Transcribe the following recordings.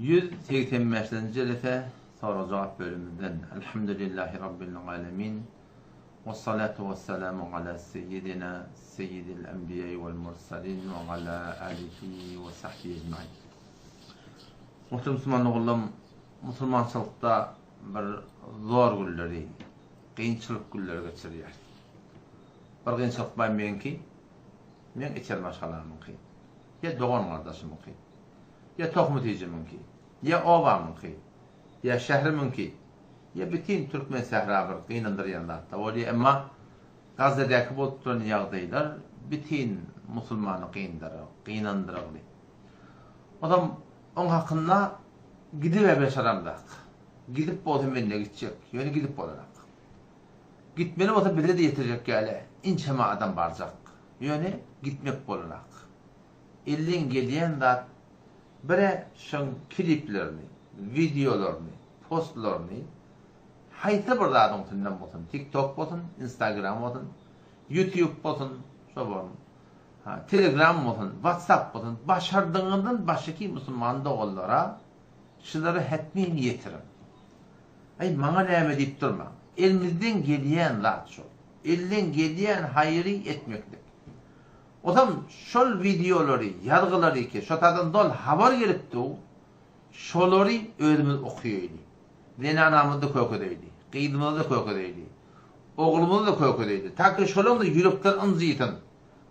185-nji jelese sorag-jogap bölümimizden. Elhamdülillahi Rabbil alemin. Vessalatu vesselamu ala seyyidina seyyidil enbiýai vel mursalin ve ala alihi ve sahbihi ecmain. Muhterem musulman ogullarym, musulmançylykda bir zor günleri, kynçylyk günleri geçirýäris. Bir kynçylyk bar meňki, meň içeri maşgalamyňky, ýa dogan-gardaşymyňky, ýa tohum-tijimiňki, ýa obamyňky, ýa şährimiňki, ýa bütin türkmen sähra bir gynandyrýan zat-da bolýar. Emma Gazzedäki bolup duran ýagdaýlar bütin musulmany gynandyragly. Ozam oň hakynda gidib-ä beşaramzak. Gidip bolsa men-de gitjek, ýöne gidip bolanak. Gitmeli bolsa bize-de ýetirjek ýaly inçeme adam barjak. Ýöne gitmek bolanak. Elden gelýän zat bir-ä şoň kliplerini, wideolaryny, postlaryny haýsy bir zadyň üstünden bolsun, TikTok bolsun, Instagram bolsun, YouTube bolsun, şo bolsun, Telegram bolsun, WhatsApp bolsun, başardygyňyzdan başyky musulman doganlara şulary hetmin ýetiriň. Aý, maňa näme diýip durmaň. Elimizden gelýän zat şol. Elden gelýän haýyry etmeklik. Ozam şol wideolary, ýazgylary ki, şo taýdan doly habar gelip dur, şolary özümiz okaýaýly. Zenanamyzy-da kökedeýli, gyzymyzy-da kökedeýli, oglumyzy-da kökedeýli. Ta ki şolaň-da ýürekleri ynjysyn,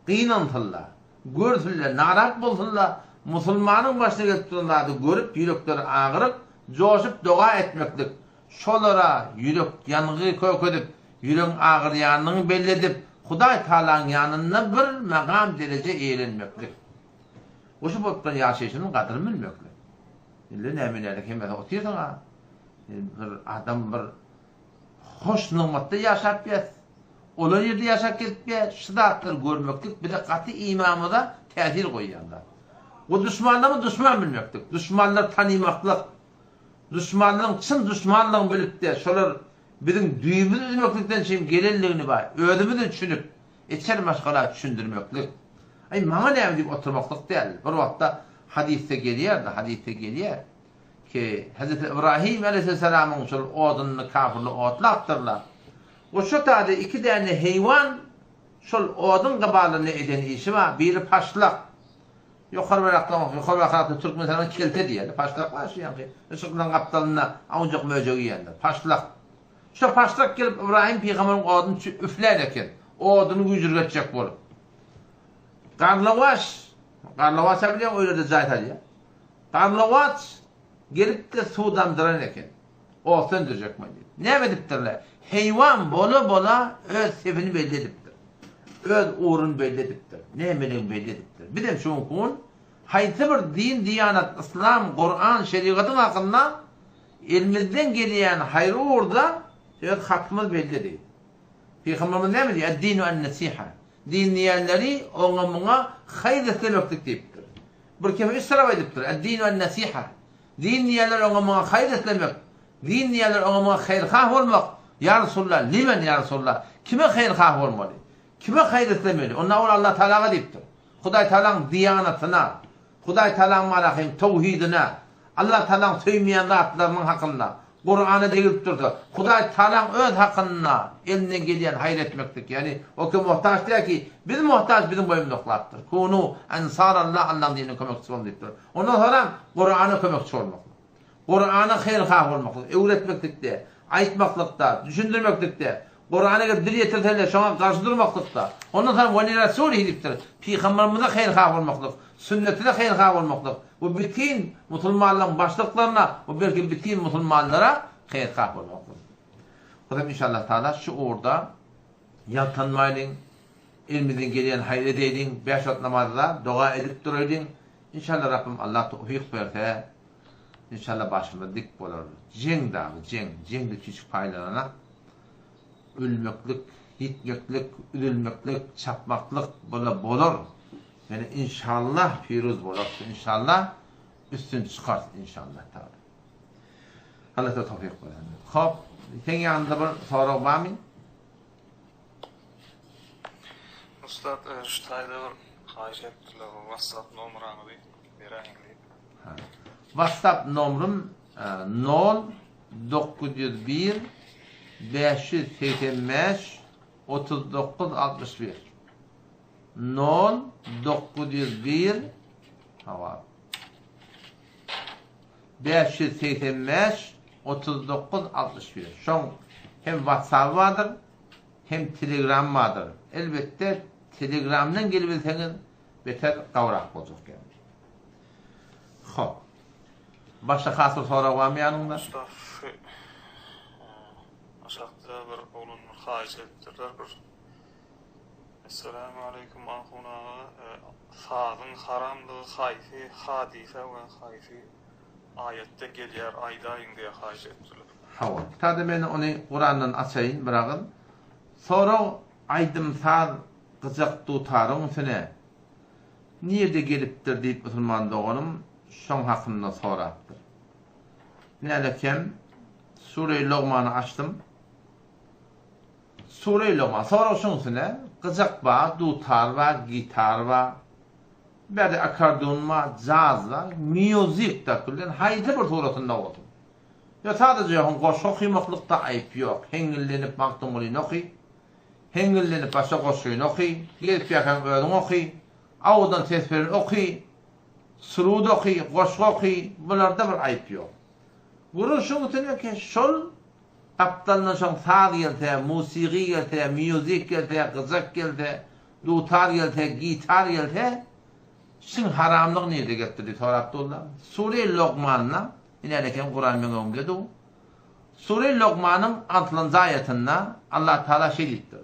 gynansynlar, görsünler, narat bolsunlar, musulmanyň başyna gelip duran zady görüp ýürekleri agyryp, joşup doga etmeklik, şolara ýürek ýangygy kökedip, ýüregiň agyrýanyny belli edip, Hudaý Tagalaň ýanynda bir magam dereje eýelenmeklik. We şu bolup duran ýaşaýşynyň gadyryny bilmeklik. Indi näme nälik hemmesi otyrsyň-a. Bir adam bir hoş nygmatda ýaşap ýat. Olar ýerde ýaşap gezip ýa, şu zatlary görmeklik bize gaty imanymyza täsir goýýan zat. We duşmanlarymy duşman bilmeklik, duşmanlary tanymaklyk, duşmanlaryň çyn duşmanlygyny bilip-de, şolar biziň düýbümizi üzmeklikden çyn gelenligini bar, özümiz-de düşünip, içeri maşgala düşündirmeklik. Aý, maňa näme diýip oturmaklyk däl. Bir wagtda hadysda gelýär-de, hadysda gelýär ki, Hezreti Ybrahym aleýhissalamyň şol odunyny kafirler otlapdyrlar. We şo taýda iki däne heýwan şol oduň gybalynda eden işi bar, biri paşlak. Ýokary barakda, ýokary barakda Türkmenistanda kelte diýýärler. Paşlak bar şu ýaňky yşyklaryň gapdalynda awunjak möjegi iýenler. Paşlak. Şo paşlak gelip Ybraýym pygamberiň oduny üflän eken. Oduny güýjürgetjek bolup. Garlawaç, garlawaç-a bilýäň öýlerde jaý salýar. Garlawaç gelip-de suw damdyran eken. Ot söndürjekmi diýip. Näme edipdirler? Heýwan bola-bola öz sepini belli edipdir. Öz ugruny belli edipdir. Nämeligini belli edipdir. Bizem şu günki gün haýsy bir din, diýanat, yslam, Kuran, şerigatyň hakynda elimizden gelýän haýry ugurda öz hakymyz belli. Pygamberimiz näme diýýär? Ed-dinu en-nesiha. Din diýenleri oňa-muňa haýyr islemeklik diýipdir. Bir keme üç tarap aýdypdyr. Ed-dinu en-nesiha. Din diýenler oňa-muňa haýyr islemek. Din diýenler oňa-muňa haýyrhah bolmak. Ýa Resulallah, limen ýa Resulallah? Kime haýyrhah bolmaly? Kime haýyr islemeli? Onda ol Allah Tagalaga diýipdir. Hudaý Tagalaň diýanatyna, Hudaý Tagalaň malahym towhidine, Allah Tagalaň söýmeýän zatlarynyň hakynda, Kurana degilip dursa, Hudaý Tagalaň öz hakynda elinden gelýän haýyr etmeklik, ýagny o ki muhtaç däl ki, biz muhtaç biziň boýumyzy oklapdyr. Kunu ensarallah Allaň dinine kömekçi boluň diýipdir. Ondan soňram Kurana kömekçi bolmaklyk. Kurana haýyrhah bolmaklyk, öwretmeklikde, aýtmaklykda, düşündirmeklikde, Kurana eger dil ýetirseler şoňa garşy durmaklykda. Ondan soň we li rasulihi diýipdir. Pygamberimize haýyrhah bolmaklyk, sünnetine haýyrhah bolmaklyk we bütin musulmanlaryň başlyklaryna we belki bütin musulmanlara haýyrhah bolmaklyk. Hudam inşallah taala şu ugurda ýaltanmaýlyň, elimizden gelýän haýyr edeýliň, bäş wagt namazda doga edip duraýlyň. Inşallah Rabbim Allah towfyk berse, inşallah başymyz dik bolar. Jeň dagy jeň, jeňde çüýşük paýlanana ölmeklik, ýitmeklik, üzülmeklik, çapmaklyk bula bolar. Ýöne inşallah piruz bolarys, inşallah üstün çykarys inşallah taala. Allah da towfyk bersin. Hop, seň ýanynda bir sorag barmy? Ussat, şu taýda bir haýyş etdiler, WhatsApp nomeraňyzy beräýiň diýip. Ha. WhatsApp nomrym nol 901 585 39 61. Nol 901 hawa 585 39 61. Şoň hem WhatsApp bardyr, hem Telegram bardyr. Elbetde Telegramdan gelibilseňiz beter gowrak boljak ýaly. Hop. Başga has bir sorag barmy ýanyňda? Usta şu aşakda bir oglan bir haýyş edipdirler bir Esselamu aleýkum Ahun aga sazyň haramdygy haýsy hadysa we haýsy aýatda gelýär aýdaýyň diýe haýyş edipdirler. Hawa. Tada men ony Kurandan açaýyn bir agyz. Sorag aýdym-saz gyjak dutaryň üsüne nirde gelipdir diýip musulman doganym şoň hakynda sorapdyr. Nälekem Sure-i Logmany açdym. Sure-i Logman. Sorag şoň üstüne gyjak bar, dutar bar, gitar bar. Bärde akkordeon bar, jaz bar, music da külden haýsy bir suratynda bolsun. Ýa sadaja ýoň goşgy okymaklykda aýyp ýok. Heňňillenip Magtymgulyny oky. Heňňillenip başga goşgyny oky. Gezip ýörseň özüň oky. Awudan ses bilen oky. Surud oky, goşgy oky. Bularda bir aýyp ýok. Gürrüň şuň üstüne ki şol gapdalyndan şoň saz gelse, musygy gelse, music gelse, gyjak gelse, dutar gelse, gitar gelse, şiň haramlygy nirde gelipdir diýip sorap durlar. Sure Logmanda Inänekem Kuran meň öňümde dur. Sure Lokmanyň altynjy aýatynda Allah Taala şeý diýipdir,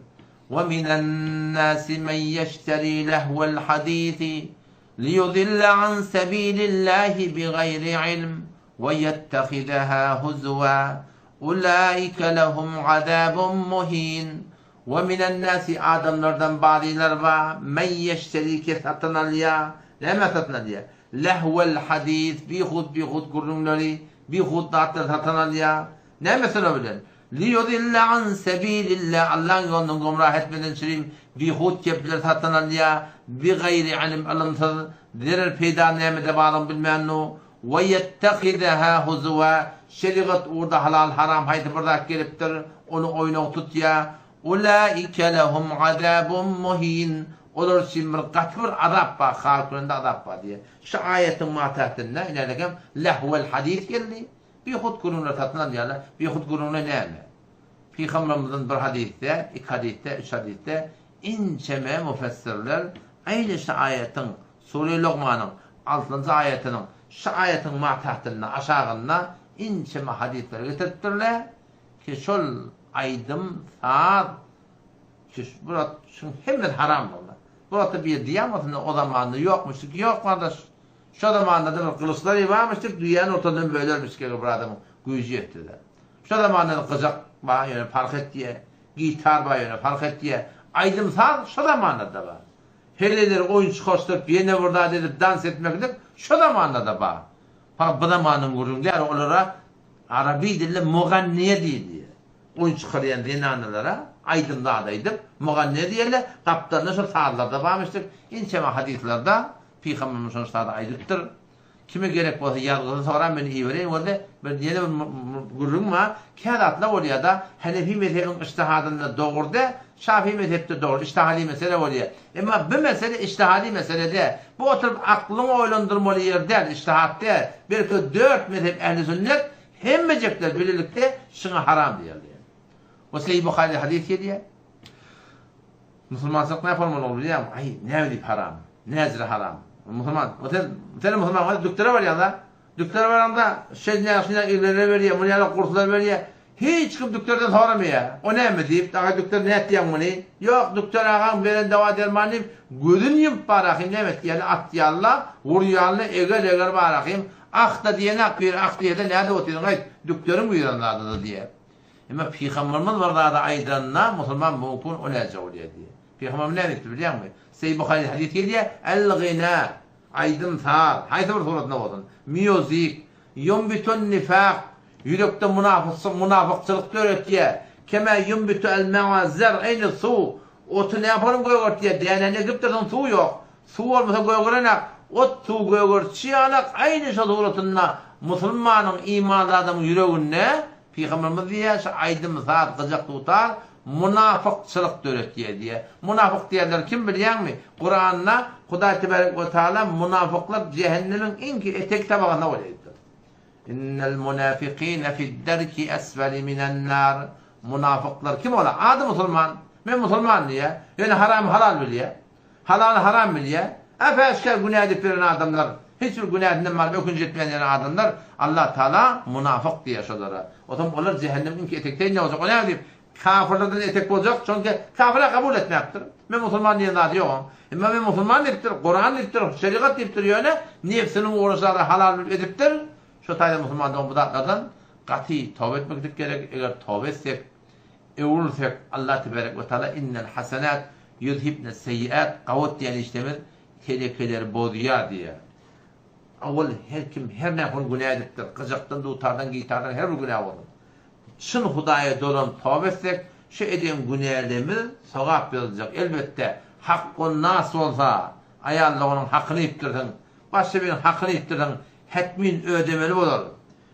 Ve minen-nasi men yeşteri lehvel hadisi liyudille an sebilillahi bigaýri ilm ve yettehizeha huzwa ulaike lehum azabun muhin. Ve minen-nasi adamlardan bazylar bar, men yeşteri ki satyn alýar, näme satyn alýar? Lehwel hadys, bihud-bihud gürrüňleri, bihud zatlary satyn alýar. Näme sebäp bilen? Liyudille an sebilillah, Allaň ýolundan gümrah etmeden çürim bihud gepleri satyn alýar. Bigaýri ilim, ylymsyz, zerer peýda nämede barlygyny bilmän nu. We ýettehizeha huzuwa, şerigat ugurda halal-haram haýsy bir zat gelipdir, ony oýnaw tutýar. Ulaike lehum azabun muhin, Olar üçin bir gaty bir azap bar, har kürende azap bar diýýär. Şu aýatyň matäsinde inädekem lehwel hadys geldi. Bihut gürrüňler satyn alýarlar. Bihut gürrüňler näme? Pygamberimiziň bir hadysda, iki hadysda, üç hadysda inçeme mufessirler aýny şu aýatyň, Sure Logmanyň altynjy aýatynyň şu aýatyň matäsinde aşagynda inçeme hadyslary getiripdirler ki şol aýdym, saz, çüş, burat, şuň hemmesi haram boldy. Buratda bir diýen bolsun, o zamanda ýokmuşdyk, ýok gardaş. Şo zamanda-da bir gylyçlar barmyşdyk, düýäni ortadan bölermişdik eger bir adamyň güýji ýetse-de. Şo zamanda-da gyjak bar, ýöne parh etýär, gitar bar, ýöne parh etýär. Aýdym-saz şo zamanda-da bar. Heleýleri oýun çykaşdyryp, ýene bir zat edip dans etmeklik şo zamanda-da bar. Fakat bu zamanyň gürrüňi däl, olara araby dilinde muganniýe diýilýär. Oýun çykarýan zenanalara aýdym zat aýdyp, muganniýe diýerler, gapdalynda şol sazlar-da barmyşdyr. Ençeme hadyslarda Pygamberimiz şol sazy aýdypdyr. Kime gerek bolsa ýazgysyny soran men ibereýin boldy. Bir ýene bir gürrüň bar. Kä zatlar bolýar-da, Hanefi mezhebiň yçtihadynda dogry däl, Şafi mezhepde dogry, yçtihadi mesele bolýar. Emma bu mesele yçtihadi mesele däl. Bu oturyp aklyňy oýlandyrmaly ýer däl, yçtihat däl. Belki dört mezhep ehli sünnet hemmejekler bilelikde şuňa haram diýerler. Bu Sahih Buhary hadys gelýär. Musulmançylyk näme bolmaly bilýäňmi? Aý, näme diýip haram? Näjire haram? Musulman, o sen, sen musulman bolsa dükdere barýaň-da. Dükdere baranda şeý näme şeý iğneler berýär, muny ýaly gurslar berýär. Hiç kim dükderden soramaýar. O näme diýip, aga dükder nätýäň muny? Ýok, dükder agaň beren dawa dermany diýip, gözüni ýumup barahym näme etýärler? Atýarlar, urýarlar, eger-eger barahym. Ah-da diýenak, biri ah diýede nädip otyryň aýt, dükderiň buýran zadydy diýýär. Emma Pygamberimiz bir zady aýdanda musulman mümkin o näce bolýar diýýär. Pygamberimiz näme diýipdir bilýäňmi? Sahih Buhary hadys gelýär, El-gina, aýdym-saz, haýsy bir suratynda bolsun, music, ýunbitun nifak, ýürekde munafyk, munafykçylyk döretýär. Kema ýunbitu el-ma'a zer, eýni suw, oty näporum gögertýär, dänäni ekipdirsiň suw ýok. Suw bolmasa gögerenak. Ot suw gögertişi ýalak aýny şo suratynda musulmanyň imanly adamyň ýüreginde Pygamberimiz diýýär şu aýdym saz gyjak dutar munafykçylyk döretýär diýýär. Munafyk diýenleri kim bilýäňmi? Kuranda Hudaý tebarek we taala munafyklar jähennemiň iňki etek tabagynda bolýar diýipdir. Innel munafikine fid-derki esfeli minen-nar. Munafyklar kim olar? Ady musulman. Men musulman diýýär. Ýöne haramy halal bilýär. Halaly haram bilýär. Äp-äşgär günä edip ýören adamlar, hiç bir günäsinden baryp ökünç etmeýän ýören adamlar Allah Taala munafyk diýýär şolara. Otam olar jähennemiň iňki etekdeýinde boljak. O näme diýip? Kafyrlardan etek boljak, çünki kafyrlar kabul etmäpdir. Men musulman diýen zady ýok oň. Emma men musulman diýipdir, Kuran diýipdir, şerigat diýipdir, ýöne nebsiniň ugruna şu zady halal bilip edipdir. Şo taýda musulman dogan bu zatlardan gaty toba etmeklik gerek. Eger toba etsek, öwrülsek, Allah tebarek we taala innel hasenat ýuzhibne seýýat gawat diýen işlemiz telekeleri bozýar diýýär. Owal her kim her nähili günä edipdir, gyjakdan, dutardan, gitardan her bir günä bolsun. Çyn Hudaýa dolanyp toba etsek, şu eden günälerimiz sogap ýazyljak. Elbetde, hakgun nas bolsa, aýal doganyň hakyny iýipdirsiň, başga biriniň hakyny iýipdirsiň, hetmin ödemeli bolar.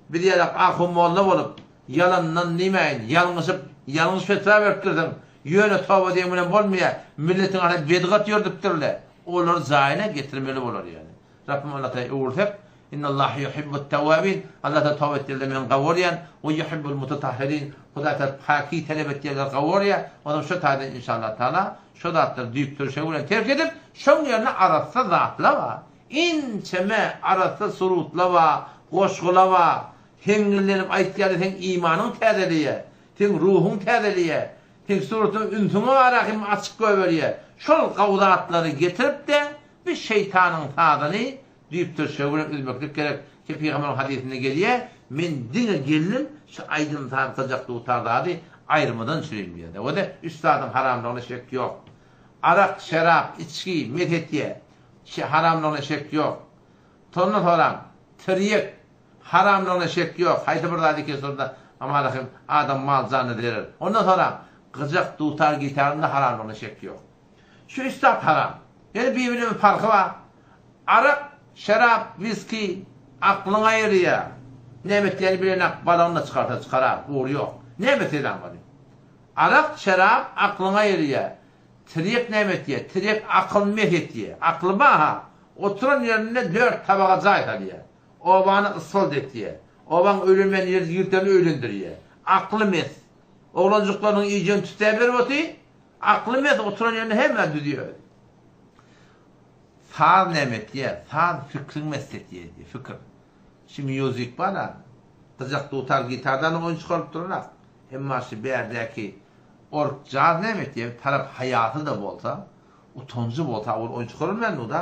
Biz ýalak ahun-molla bolup, ýalandan diýmäýin, ýalňyşyp, ýalňyş fetwa beripdirsiň, ýöne toba diýen bilen bolmaýar, milletiň arasynda bedgat ýöredipdirler, olary jaýyna getirmeli bolar ýöne. Rabbym Alla Taala öwürsek, Innallaha yuhibbut tawwabin, Alla Taala toba etýänleri men gowy görýän, we yuhibbul mutatahhirin, Hudaý Taala päki talap etýänleri gowy görýär, onam şo taýdan inşallah Taala şo zatlary düýp-türşegi bilen terk edip, şoň ýerine arassa zatlar bar. Ençeme arassa surutlar bar, goşgular bar. Heňňillenip aýtýarlar seň imanyň täzeleýär, seň ruhuň täzeleýär, seň suratyň ünsüňe bar ahim açyk goýberýär. Şol gowy zatlary getirip-de bir şeýtanyň sazyny düýp-türşegi bilen üzmeklik gerek. Ki pygamberiň hadysynda gelýär, Men diňe geldim, şu aýdym-saz, gyjak, dutar zady aýyrmadan çürim diýýär. Ýa-da üç zadyň haramlygyna şek ýok. Arak, şerap, içgi, mes etýär. Haramlygyna şek ýok. Tondan soraň, tirýek, haramlygyna şek ýok. Haýsy bir zady kes onda, aman rahym, adam mal-janyna zerer. Ondan soraň, gyjak, dutar, gitaryň-da haramlygyna şek ýok. Şu üç zat haram. Ýöne bir-birine bir parhy bar. Arak, şerap, wiski aklyňy aýyrýar. Näme etýänini bilenak, balagyny-da çykarsa çykarar, ugry ýok. Näme etseň bolýar. Arak, şerap aklyňy aýyrýar. Tirýek näme etýär? Tirýek akylyny mes etýär. Akly bar-ha, oturan ýerinde dört tabaga jaý salýar. Obany ysfalt etýär. Obaň öýlenmeýän ýigitlerini öýlendirýär. Akly mes. Oglanjyklarynyň iýjegini tüssä berip otyr. Akly mes, oturan ýerinde hemme düzýär özi. Saz näme etýär? Saz fikriň mes etýär diýýär, fikir. Şu mýuzik bar-a, gyjak dutar, gitardan oýun çykaryp duranok. Emma şu bärdäki ork jaz näme etýär? Tarap haýasy-da bolsa, utanjy bolsa ol oýun çykarylmaýan-da.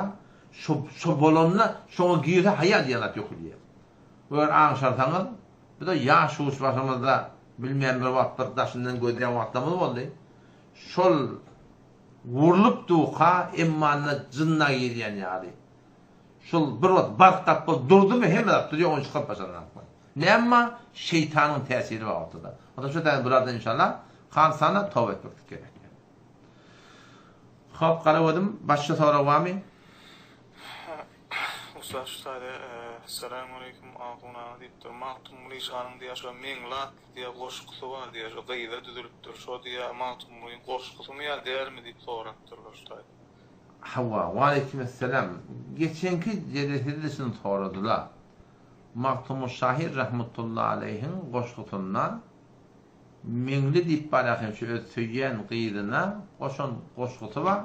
Şo şo bolanda şoňa girse haýa diýen zat ýok edýär. Eger aňşarsaňyz, biz-de ýaş uç başymyzda bilmeýän bir wagt bir daşyndan gözleýän wagtlarymyz boldy. Şol wurlup duka emmanda jynna girýän ýaly. Şol bir wagt bark gap bolup durdumy hemme zat durýar oýun çykaryp başaranoklar. Näme şeýtanyň täsiri bar ortada. Onda şu taýdan bulardan inşallah halsana toba etmeklik gerek. Hop garagözüm başga sorag barmy? Ussat şu taýda Essalamualeýkum Ahun aga diýipdir. Magtymguly şanyň diýýär şo Meňli atly diýýär goşgusy bar diýýär şo gyza düzülipdir. Şo diýýär Magtymgulyň goşgusymy ýa dälmi diýip sorapdyrlar şu taýda. Hawa, waleýkimessalam. Geçenki jelesede şuny soradylar. Magtymguly şahyr rahmetullahi aleýhiň goşgusynda Meňli diýip barýar hem şu öz söýýän gyzyna goşan goşgusy bar.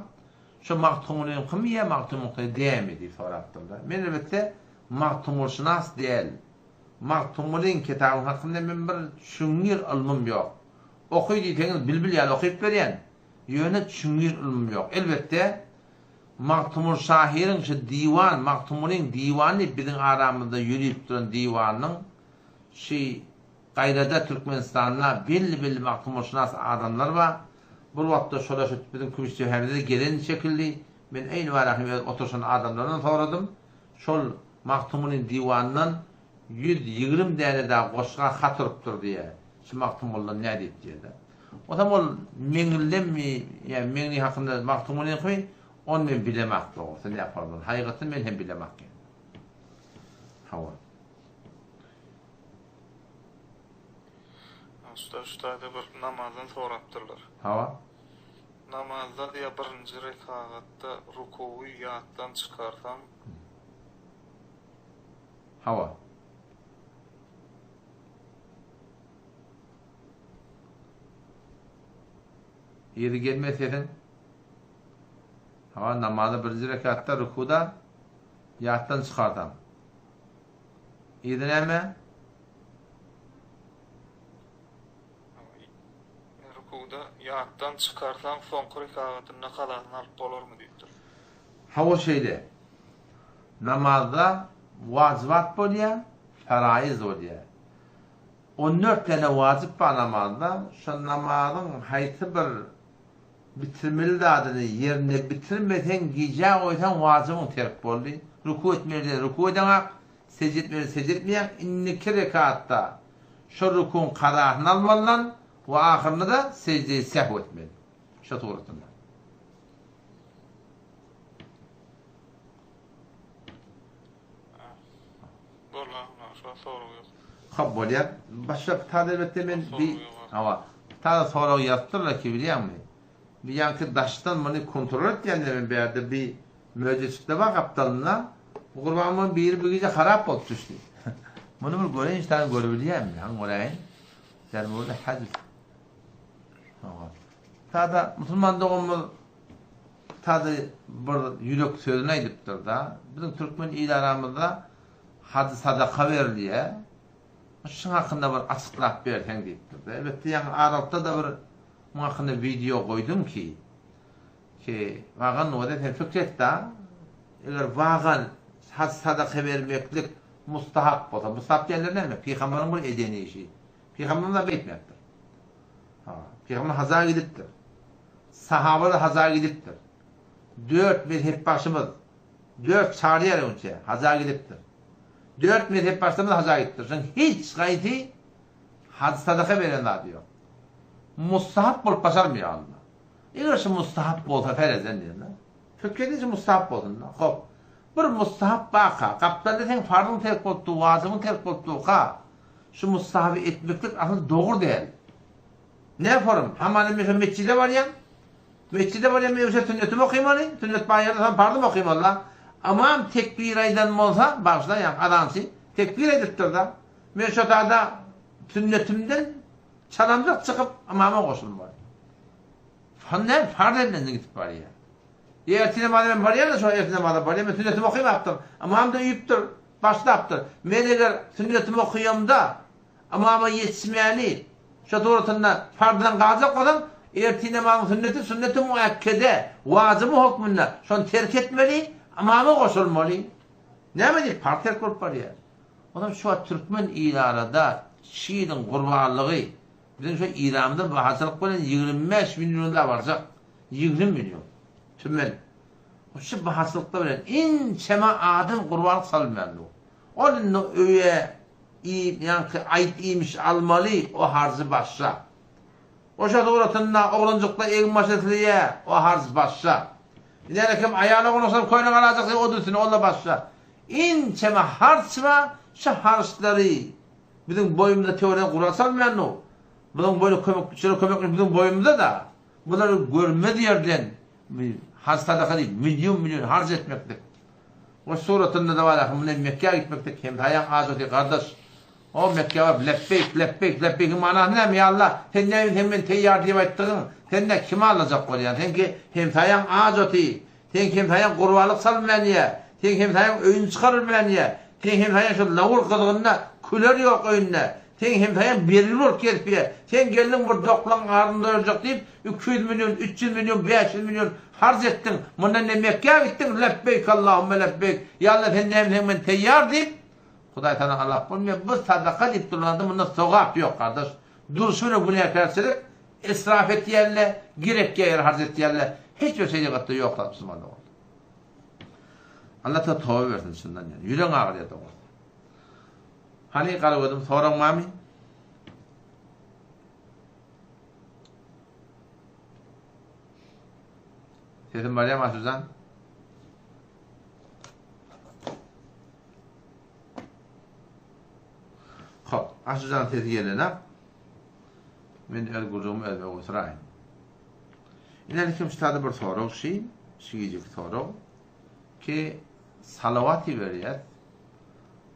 Şo Magtymgulyňkymy ýa Magtymgulyňky dälmi diýip sorapdyrlar. Men elbetde Magtymgulyşynas däl. Magtymgulyň kitabyň hakynda men bir çuňňur ylmym ýok. Oky diýseňiz bilbil ýaly okyp berýän. Ýöne çuňňur ylmym ýok. Elbetde Magtymguly şahyryň şu diwan, Magtymgulyň diwany diýip biziň aramyzda ýörüp duran diwanynyň şu gaýrada Türkmenistanda belli-belli magtymgulyşynas adamlar bar. Bir wagtda şolar şu biziň kümüşjähämize gelen şekilli. Men eýni bara hem öz oturyşan adamlardan soradym. Şol Magtymgulyň diwanyndan 120 däne dagy goşga hat urupdyr diýýär. Şu Magtymgulydan nä diýip diýýär-de. Onsoň ol Meňlidenmi ýa Meňli hakynda Magtymgulyňkymy? Ony men bilemak dogrusy ne ýapardyny. Haýygatyny men hem bilemak. Hawa. Usta şu taýda bir namazdan sorapdyrlar. Hawa. Namazda diýýär birinji rekagatda rukuwy ýatdan çykarsam. Hawa. Yzy gelme sesiň. Hawa namazy birinji rekatda rukuda ýatdan çykarsaň. Yzy näme? Rukuda ýatdan çykarsaň soňky rekagatynda kazasyny alyp bolarmy diýipdir. Hawa şeýle. Namazda wajybat bolýar, faraýyz bolýar. 14 däne wajyp bar namazda, şo namazyň haýsy bir bitirmeli zadyny ýerinde bitirmeseň gijä goýsaň wajybyň terk boldy. Ruku etmeli ýerde ruku edeňak, sejde etmeli ýerde sejde etmeýäň, indiki rekatda şo rukuň kazasyny almalydan we ahyrynda-da sejdeýi sehw etmeli. Şo suratynda. Hop bolýar. Başga bir tane elbetde men bir hawa. Bir tane sorag ýazypdyrlar ki bilýäňmi? Bir ýaňky daşdan muny kontrol etýänler men bärde bir möjejik-de bar gapdalynda. Bu gurbanymyň biri bir gije harap bolup düşdi. Muny bir göreýin şu tane görebilýärmi? Hany göräýin. Dermurda hadis. Hawa. Tada musulman doganymyz Tada bir ýürek sözüni aýdypdyr-da, Biziň türkmen il aramyzda hajy sadaka berilýär. Şuň hakynda bir açyklap berseň diýipdir-de. Elbetde ýaňy aralykda-da bir muň hakynda wideo goýdum ki, ki wagan bolsa sen pikir et-da, eger wagan hajy sadaka bermeklik mustahap bolsa, mustahap diýenleri näme? Pygambaryň bir eden işi. Pygamberimiz beýtmändir. Ha, pygamber haja gidipdir. Sahabalar haja gidipdir. Dört mezhepbaşymyz, dört çaryýar öňçe haja gidipdir. Dört mezhepbaşlarymyz haja gidipdir. Şonuň hiç haýsy haj sadaka beren zady ýok. Mustahap bolup başarmaýar onda. Eger şu mustahap bolsa ferezden diýende. Pikir edin şu mustahap bolsun da. Hop. Bir mustahap baka, gapdalda seň farzyň terk bolupdy, wajybyň terk bolupdyka, şu mustahaby etmeklik asyl dogry däl. Ne forum? Hamana men şo metjide barýan. Metjide barýan men şo sünnetimi okymaly. Sünnet bar ýerde soň parzym okymaly-da. Ymam tekbir aýdan bolsa, bagyşla ýaňky azançy tekbir aýdypdyr-da. Men şo tada sünnetimden çalamjak çykyp ymama goşulmaly. Hany näme farz elinden gidip barýar. Ertir namaza men barýan-da şo ertir namaza barýan men sünnetimi okymapdym. Ymam-da üýüpdir, başlapdyr. Men eger sünnetimi okuyamda Ymama ýetişmäni, şo suratynda farzdan galjak bolsaň, ertir namazyň sünneti sünneti muakkede, wajyby hökmünde, şony terk etmeli, ymama goşulmaly. Näme diýip farz terk bolup barýar? Onsoň şu wagt türkmen il arada şiriň gurbanlygy biziň şu Iramyzda bahaçylyk bilen 25 milliona barjak. 20 million tümen. Şu bahaçylykda bilen inçeme adam gurbanlyk salynmaly. Ol indi öýe iýip ýaňky aýt iýmiş almaly o harjy başga. Oşa suratynda oglanjykda egin-baş isleýä o harj başga. Ine kim aýal oglanjykdan köýnek alajak diýip o üstüne ol-da başga. Inçeme harç bar şu harçlary biziň boýumyza töwerek gural salmaýan nu. Biziň boýuna kömek şeýle kömek biziň boýumyza-da. Bulary görmez ýerden harç sadaka diýip million million harç etmeklik. O suratynda-da bar ahym bilen Mekgä gitmekde kemsaýaň ajaty gardaş. O Mekgä baryp lepbeýk, lepbeýk, lepbeýkiň manasy näme ýa Allah, sen näme sen meni teýýar diýip aýtdygyň, sen nä kimi aldajak bolýaň, seňki hemsaýaň ajaty, seň hemsaýaň gurbanlyk salynmänýä, seň hemsaýaň öýüni çykarylmänýä, seň hemsaýaň şol lawur gyzgynda küler ýok öýünde, Seň hemsaýaň bergili bolup gezipýä. Seň gelniň bir doklaň ardyny doýurjak diýip, 200 million, 300 million, 500 million harç etdiň. Mundan ne Mekgä gitdiň, Lebbeýk Allahümme lebbeýk, ýa Allah sen näme diýseň men teýýar diýip, Hudaý sana alap bolmaýar. Bu sadaka diýip durlanda munda sogap ýok gardaş. Durşy bilen günäkärçilik, israf etýänle, gerekýä ýere harç etýänle hiç bir şerigatda ýok zat musulman dogan. Allah ta toba bersin çyndan ýani. Ýüregiň agyrýar dogrusu. Hany Garagözüm soraň barmy? Sesim barýarmy Aşyrjan? Hop, Aşyrjan sesi gelenok. Men öz gürrüňimi özüme goýsuraýyn. Ine kim şu bir sorag şi, şu gijeki sorag ki salawat iberýäs.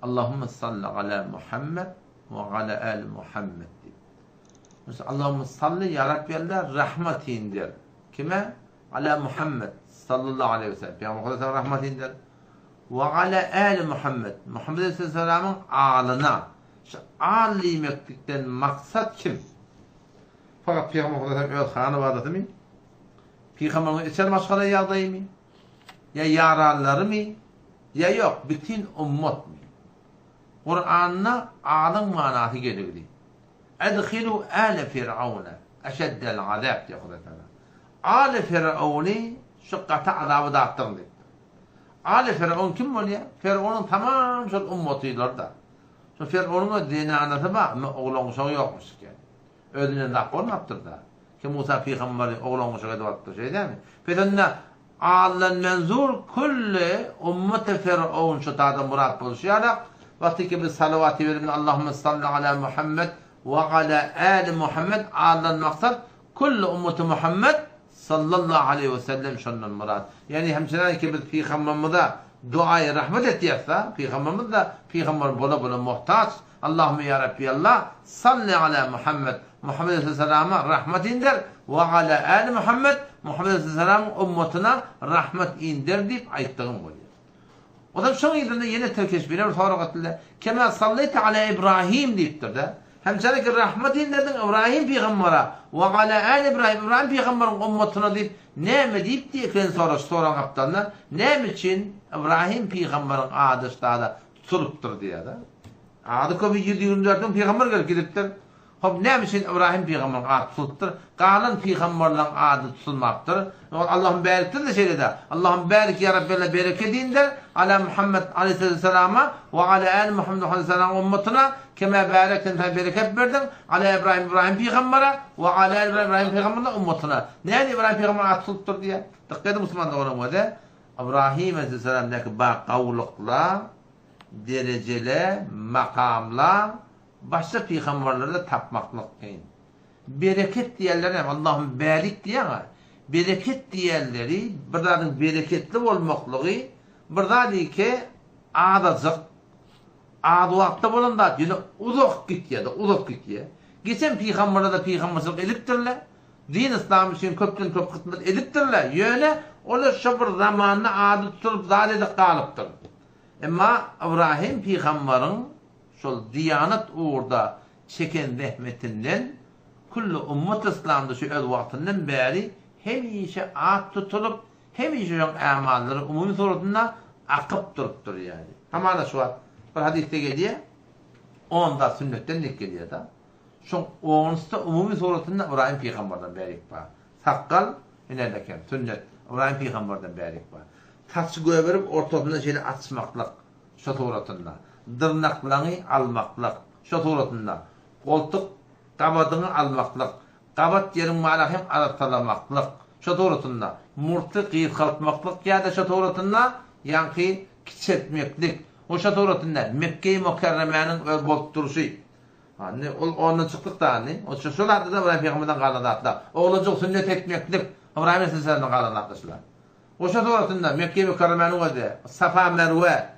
Allahumma salli ala Muhammed we ala ali Muhammed diýip. Mesela Allahumma salli ya Rabbi Allah rahmet indir. Kime? Ala Muhammed sallallahu aleyhi ve sellem. Peygamber Huda rahmet indir. We ala äli Muhammed, Muhammed aleyhisselamyň alyna. Şu al diýmeklikden maksat kim? Fakat Pygamber Hudaýam öz hanabadasymy? Pygamberiň içer maşgala ýagdaýymy? Ýa ýaranlarymy? Ýa ýok, bütin ummatmy? Kuranda alyň manasy geligli. Edhilu äle Firawna eşeddel azab diýýär Hudaý Tagala. Aly Firawny şu gaty azaba datdyryň diýipdir. Aly Firawun kim bolýar? Firawunyň tamam şol ummatylary-da. Şol Firawunyň öz zenanasy bar, emma oglan-uşagy ýokmuş eken. Özünden zat bolmapdyr-da. Ki Musa pygamberi oglan-uşak edip alypdyr, şeý dälmi? Pes onda Aldan menzur külli ummeti Firawun şu tada murat bolşy ýalak, wagty ki biz salawat iberip Allahümme salli ala Muhammed we ala ali Muhammed Aldan maksat Külli ummeti Muhammed sallallahu aleýhi we sellem şondan myrat. Ýagny hemçenäki biz pygamberimize duaýy rahmet etýäs-da, pygamberimiz-de pygamber bola-bola muhtaç. Allahümme ýa Rabbi Allah, salli ala Muhammed, Muhammed aleyhisselama rahmet inder, we ala ali Muhammed, Muhammed aleyhisselamyň ummatyna rahmet inder diýip aýtdygym bolýar. Ozal şoň yzynda ýene tirkeşip ýene bir sorag etdiler. Kema salleýte ala Ibrahim diýipdir-de. Hemçeneki rahmet inderdiň Ibrahim pygambere we ala äli Ibrahim, Ibrahim pygamberiň ummatyna diýip näme diýipdi eken soraş soraň gapdalynda näme üçin Ibrahim pygamberiň ady ştada tutulypdyr diýýär-de. Ady köpi 124 müň pygamber gelip gidipdir. Hop, näme üçin Ybrahym pygamberiň ady tutulypdyr, galan pygamberleriň ady tutulmapdyr? Ol Allahym bärikdir-de şeýle-de, Allahym bärik ýa Rabbi Allah bereket indir, ala Muhammed aleýhissalama we ala äli Muhammed aleýhissalamyň ummatyna, kema bärekten sen bereket berdiň, ala Ybrahym Ybrahym pygambere we ala äli Ybrahym Ybrahym pygamberiň ummatyna. Näme Ybrahym pygamberiň ady tutulypdyr diýýär? Dykgat ediň musulman doganlarym özi, Ybrahym aleýhissalamdaky bar gowulykla, derejele, makamla, Başga pygamberlerde tapmaklyk kyn. Bereket diýenleri näme? Allahym bärik diýýäň-ä. Bereket diýenleri bir zadyň bereketli bolmaklygy bir zat ki azajyk az wagtda bolan zat ýöne uzak gitýär-de, uzak gitýär. Geçen pygamberler-de pygamberçilik edipdirler. Din yslam üçin köpden köp hyzmat edipdirler. Ýöne olar şo bir zamanda ady tutulyp zat edip galypdyr. Emma Ybrahym pygamberiň Şol diýanat ugurda çeken zähmetinden külli ummat yslamda şu öz wagtyndan bäri hemişe at tutulyp, hemişe şoň ämallary umumy suratynda akyp durupdyr ýaly. Hamana şu wagt bir hadysda gelýär, on zat sünnetden diýip gelýär-de. Şoň onusy-da umumy suratynda Ybraýym pygamberden bärik bar. Sakgal, ine eken, sünnet, Ybraýym pygamberden bärik bar. Saçy göberip ortasyndan şeýle açmaklyk. Şo suratynda. Dyrnaklaňy almaklyk. Şo suratynda. Goltuk gabadyňy almaklyk. Gabat ýeriň mala hem arassalamaklyk. Şo suratynda. Murty gysgaltmaklyk ýa-da şo suratynda ýaňky kiçeltmeklik. O şo suratynda Mekgeýi Mukerremäniň öz bolup durşy. Ha, indi ol ondan çykdyk da indi. O şo zatlar-da Ybraýym pygamberden galan zatlar. Oglanjygy sünnet etmeklik. Ybraýym aleyhisselamdan galan zatlar şular. Goşa suratynda Mekge Mükerremäniň özi, Safa Merwe,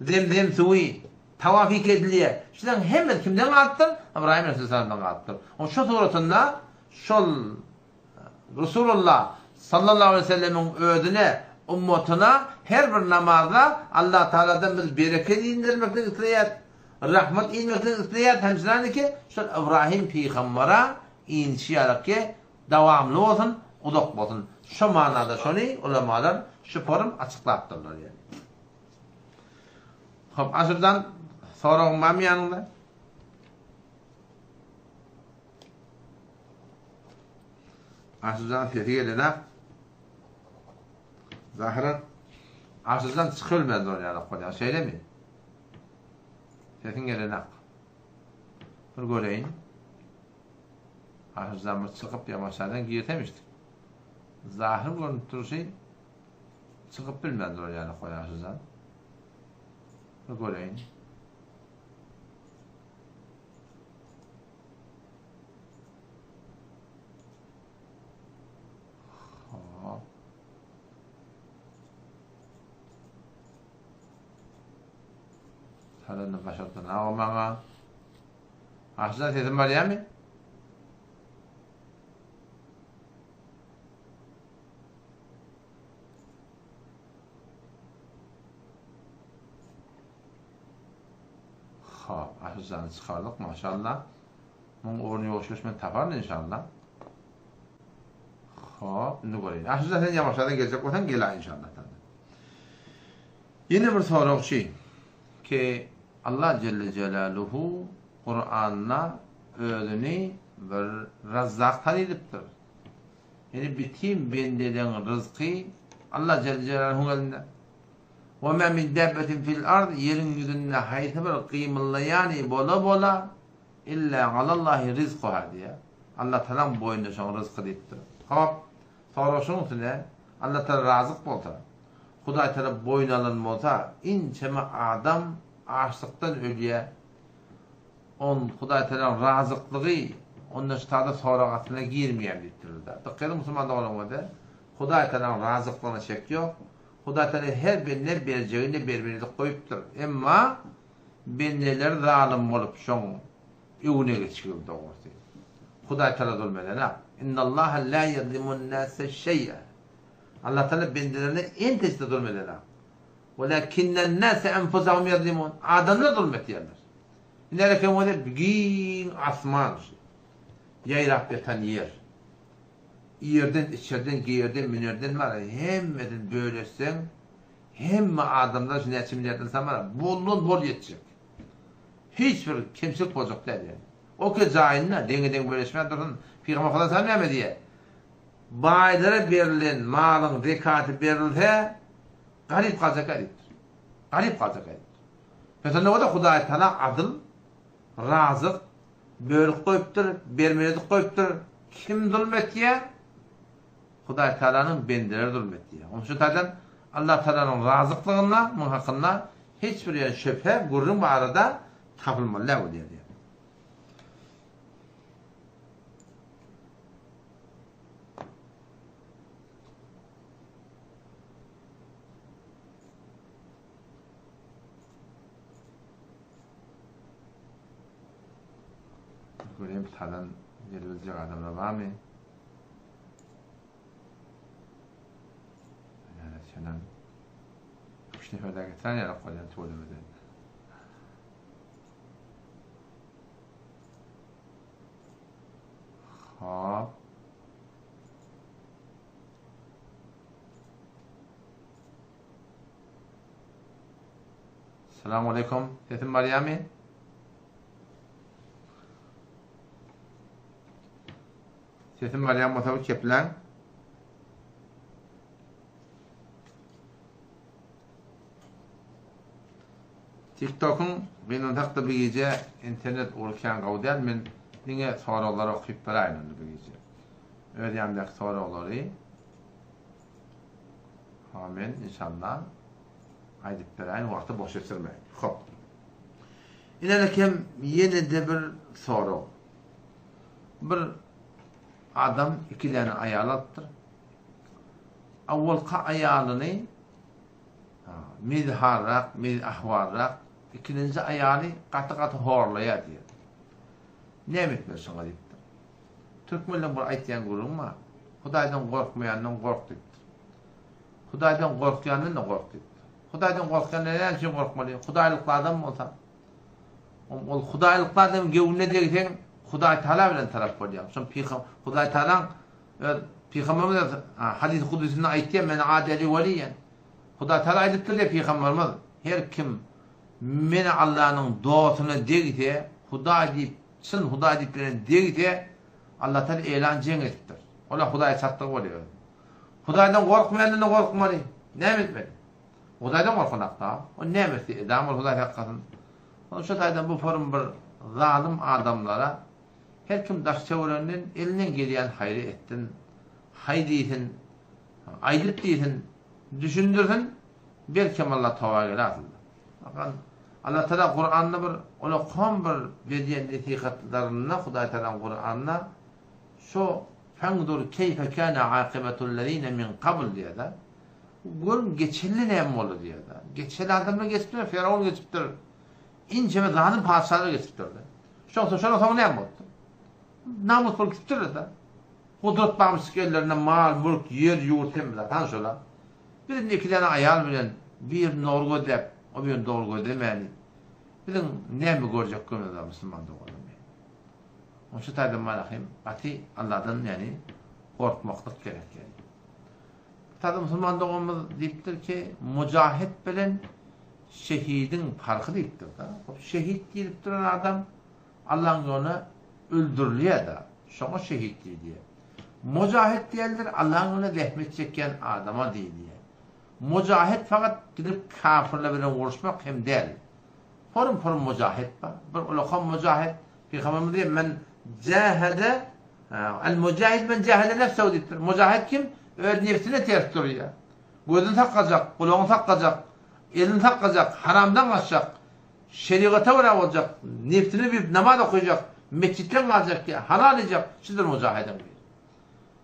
Zemzem suwy, tawaf edilýär. Şularyň hemmesi kimden galypdyr? Ybraýym aleyhisselamdan galypdyr. Oň şu suratynda şol Resulullah sallallahu aleyhi ve sellemiň özüne, ummatyna her bir namazda Allah Taaladan biz bereket indirmeklik isleýär, rahmet inmeklik isleýär, hemçinaniki şol Ybraýym pygambere inişi ýaly Dawamly bolsun, uzak bolsun. Şo manada şony ulamalar şu forum açyklapdyrlar ýaly. Hop, Aşyrjan, soragyň barmy ýanyňda? Aşyrjan sesi gelenok. Zahyran Aşyrjan çykybilmez zor ýalak bolýar, şeýlemi? Sesiň gelenok. Bir göreýin. Ahyrzamyz çykyp ýamaşadan girsem işdik. Zahyr görnüp durşy çykyp bilmän durar ýaly goý Ahyrzam. Bir göreýin. Salany başardan maňa. Aşyjan sesim barýarmy? Hop, Aşyjany çykardyk, maşallah. Muň ugruny ýoşuş men taparyn inşallah. Hop, indi göreýin. Aşyjan sen ýabaşadan geljek bolsaň gel inşallah. Ýene bir sorag şu ki Allah Celle Celaluhu Kuranda özüni bir Razzak tanydypdyr. Ýani bütin bendeleň ryzky Allah Celle Celaluhuň elinde. Ve ma min dabbetin fil ard ýeriň ýüzünde haýsy bir gymyldaýany bola-bola illa alallahi rizkuha diýýär. Allah Tagalaň boýnunda şoň ryzky diýipdir. Hop, sorag şuň üstüne, Allah Tagala razyk bolsa, Hudaý Tagala boýun alan bolsa, inçeme adam açlykdan ölýär. On Hudaý Tagalaň razyklygy onda şu taýda sorag astyna girmeýär diýipdirler. Dykgat ediň musulman doganlarymyza, Hudaý Tagalaň razyklygyna şek ýok. Hudaý Tagala her bende berjegini bermelilik goýupdyr. Emma bendeler zalym bolup şoň öwüne geçigir dogrusy. Hudaý Tagala zulm edenak. Innallaha la ýazlimun nase şeý'a. Allah Tagala bendelerine entejde zulm edenak. Welakinnen nase enfusahum ýazlimun. Adamlar zulm etýärler. Indi eken bolsa giň asman şu. Ýaýrap ýatan ýer. Ýerden, içerden, geýerden, münerden bar, hemmesini böleşseň, hemme adamlar şu näçe milliard ynsan bar, boldan bol ýetjek. Hiç bir kemçilik boljak däl ýaly. Oke jaýynda deňe-deň böleşmän dursun. Pygamber Hudaý näme diýýär? Baýlara berlen malyň zekaty berilse, garyp galjak diýipdir. Garyp galjak diýipdir. Pesende Hudaý Taala adyl, razyk, Bölüp goýupdyr, bermeli edip goýupdyr. Kim zulm etýär? Hudaý Tagalanyň bendeleri zulm etýär. Onuň üçin taýdan Allah Tagalanyň razyklygynda muň hakynda hiç bir ýerde şübhe, gürrüň barada tapylmaly däl bolýar diýýär. Göreyim sadan gelebilecek adamlar var mı? Yani senin üç nefer daha getiren yere koyacağım tuvalemeden. Hop. Salam aleýkum. Sesim barýarmy? Sesim barýan bolsa bir kepläň. TikTokyň gynansak-da bu gije internet ugry kän gowy däl. Men diňe soraglary okyp beräýin onda bu gije. Öz ýanymdaky soraglary Ha men inşallah aýdyp beräýin wagty boş geçirmäýin. Hop. Inelekem ýene-de bir sorag. Bir adam iki däne aýal alypdyr. Awwalky aýalyny mezharrak, mez ahwalrak, ikinji aýaly gaty-gaty horlaýar diýýär. Näme etmeli şoňa diýipdir. Türkmenleň bir aýtýan gürrüňi bar. Hudaýdan gorkmaýandan gork diýipdir. Hudaýdan gorkýandan-da gork diýipdir. Hudaýdan gorkýandan näme üçin gorkmaly? Hudaýlykly adam bolsa. Ol hudaýlykly adamyň göwnüne degseň, Hudaý Taala bilen tarap bolýaň. Şol pygamber Hudaý Taalaň öz pygamberimiz hadys kudusynda aýtýar, men adeli weliýen. Hudaý Taala aýdypdyr diýip pygamberimiz, her kim meni Allanyň dostuna degse, Hudaý diýip Çyn Hudaý diýip bilen degse, Allatala elan jeň edipdir. Ola Hudaýa çatdygy bolýar. Hudaýdan gorkmaýandan-da gorkmaly. Näme etmeli? Hudaýdan gorkanakda, o näme etse edam ol Hudaý saklasyn. Onuň şu taýdan bu forum bir zalym adamlara her kim daş töwereginden elinden gelýän haýry etsin, haý diýsin, aýdyp diýsin, düşündirsin, belkem Allah toba geler aslynda. Bakan Allah Taala Kuranda bir ulakan bir berýän nesihatlarynda Hudaý Taala Kuranda şu Fendur keyfe kana akibetul lezine min kabl diýýär. Görün geçenler näme boldy diýýär. Geçen adamlar geçipdir, Firavun geçipdir. Inçeme zalym patyşalar geçipdir-de. Şoň şonuň soňy näme bolupdyr? Namut bolup gitipdirler-de. Gudrat barmyşdyk ellerinde mal, mülk, ýer, ýurt hemme zat. Hany şolar? Biz indi iki däne aýal bilen birini dogry gözläp, o birini dogry gözlemäli. Biziň näme görjek günümiz bar musulman doganlar meniň. Oň şu taýdan malahym gaty Alladan ýani gorkmaklyk gerek ýani. Taýda musulman doganymyz diýipdir ki, mujahid bilen şehidiň parhy diýipdir-de. Hop şehit diýlip duran adam Allaň ýoluna öldürilýär-de, şoňa şehit diýilýär. Mujahid diýendir Allaň ýoluna zähmet çekýän adama diýilýär. Mujahid fakat gidip kafirler bilen uruşmak hem däl. Forum-forum mujahid bar. Bir ulakan mujahid, Pygamberimiz diýýär, Men jahede, el mujahid men jahede nefsehu diýipdir. Mujahid kim? Öz nebsine ters durýar. Gözüni saklajak, gulagyny saklajak, elini saklajak, haramdan gaçjak, şerigata görä boljak, nebsini bilip namaz okajak, metjitden galjak, halal iýjek, şudur mujahidiň biri.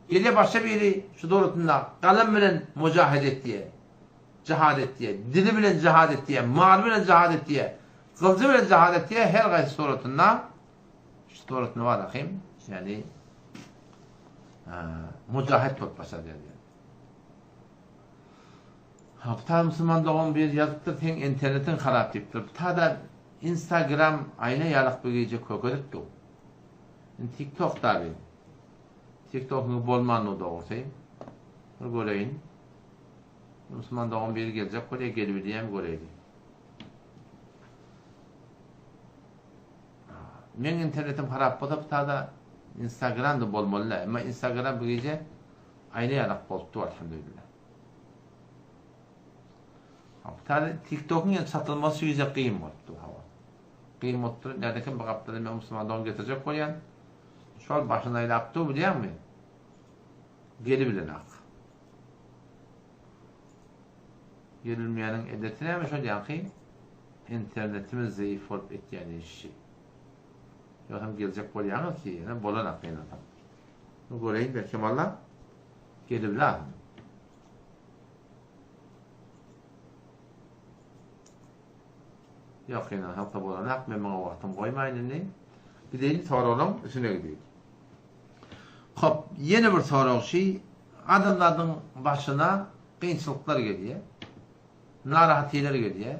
Gelýär başga biri şu dogrusynda galam bilen mujahede etýär. Jihad etýär. Dili bilen jihad etýär, maly bilen jihad etýär, gylyjy bilen jihad etýär, her haýsy suratynda şu suratynda bar ahym, ýagny mujahid bolup başarýar diýýär. Ha, bu ta musulman dogan bir ýazypdyr, seň internetiň harap diýipdir. Bu ta-da Instagram aýna ýalak bir gije kökezip dur. Indi TikTok da bir. TikTokyň bolmandygy dogrusy. Bir göreýin. Musulman dogan biri geljek bolýar, gelibilýärmi göreýli. Meň internetim harap bolsa bu da Instagram da bolmaly da. Emma Instagram bu gije aýna ýalak bolupdy alhamdulillah. Bu taýda TikTokyň ýene satylmasy şu gije kyn bolupdy hawa. Kyn bolupdyr. Näde kim bu gapdalda men musulman dogan getirjek bolýan. Şol başyny aýlap dur bilýäňmi? Gelibilenak. Gelinmeýäniň edeti näme şol ýaňky internetimiz zeýif bolup etýän işi. Ýogsam geljek bolýaňyz ki, ýene bolanak gynansam. Bir göreýin belki walla gelibilaryn. Ýok gynansam da bolanak, men muňa wagtym goýmaýyn indi. Gideýin soraglaň üstüne gideýin. Hop, ýene bir sorag şi, adamzadyň başyna kynçylyklar gelýär, narahatylar gelýär,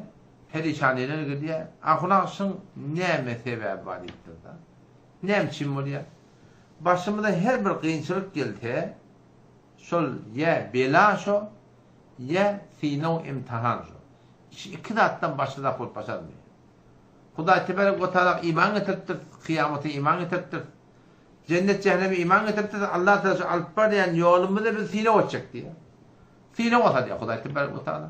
perişanylar gelýär. Ahun-agşyň näme sebäbi bar diýipdir-de. Näme üçin bolýar? Başymyza her bir kynçylyk gelse, şol ýa bela şo, ýa synag-imtihan şo. Şu iki zatdan başga zat bolup başarmaýar. Hudaý tebarek we taala iman getiripdir, kyýamata iman getiripdir. Jennet-jähenneme iman getiripdir, Allah Taala şu alyp barýan ýolumyzy biz synag etjek diýýär. Synag salýar Hudaý tebarek we taala.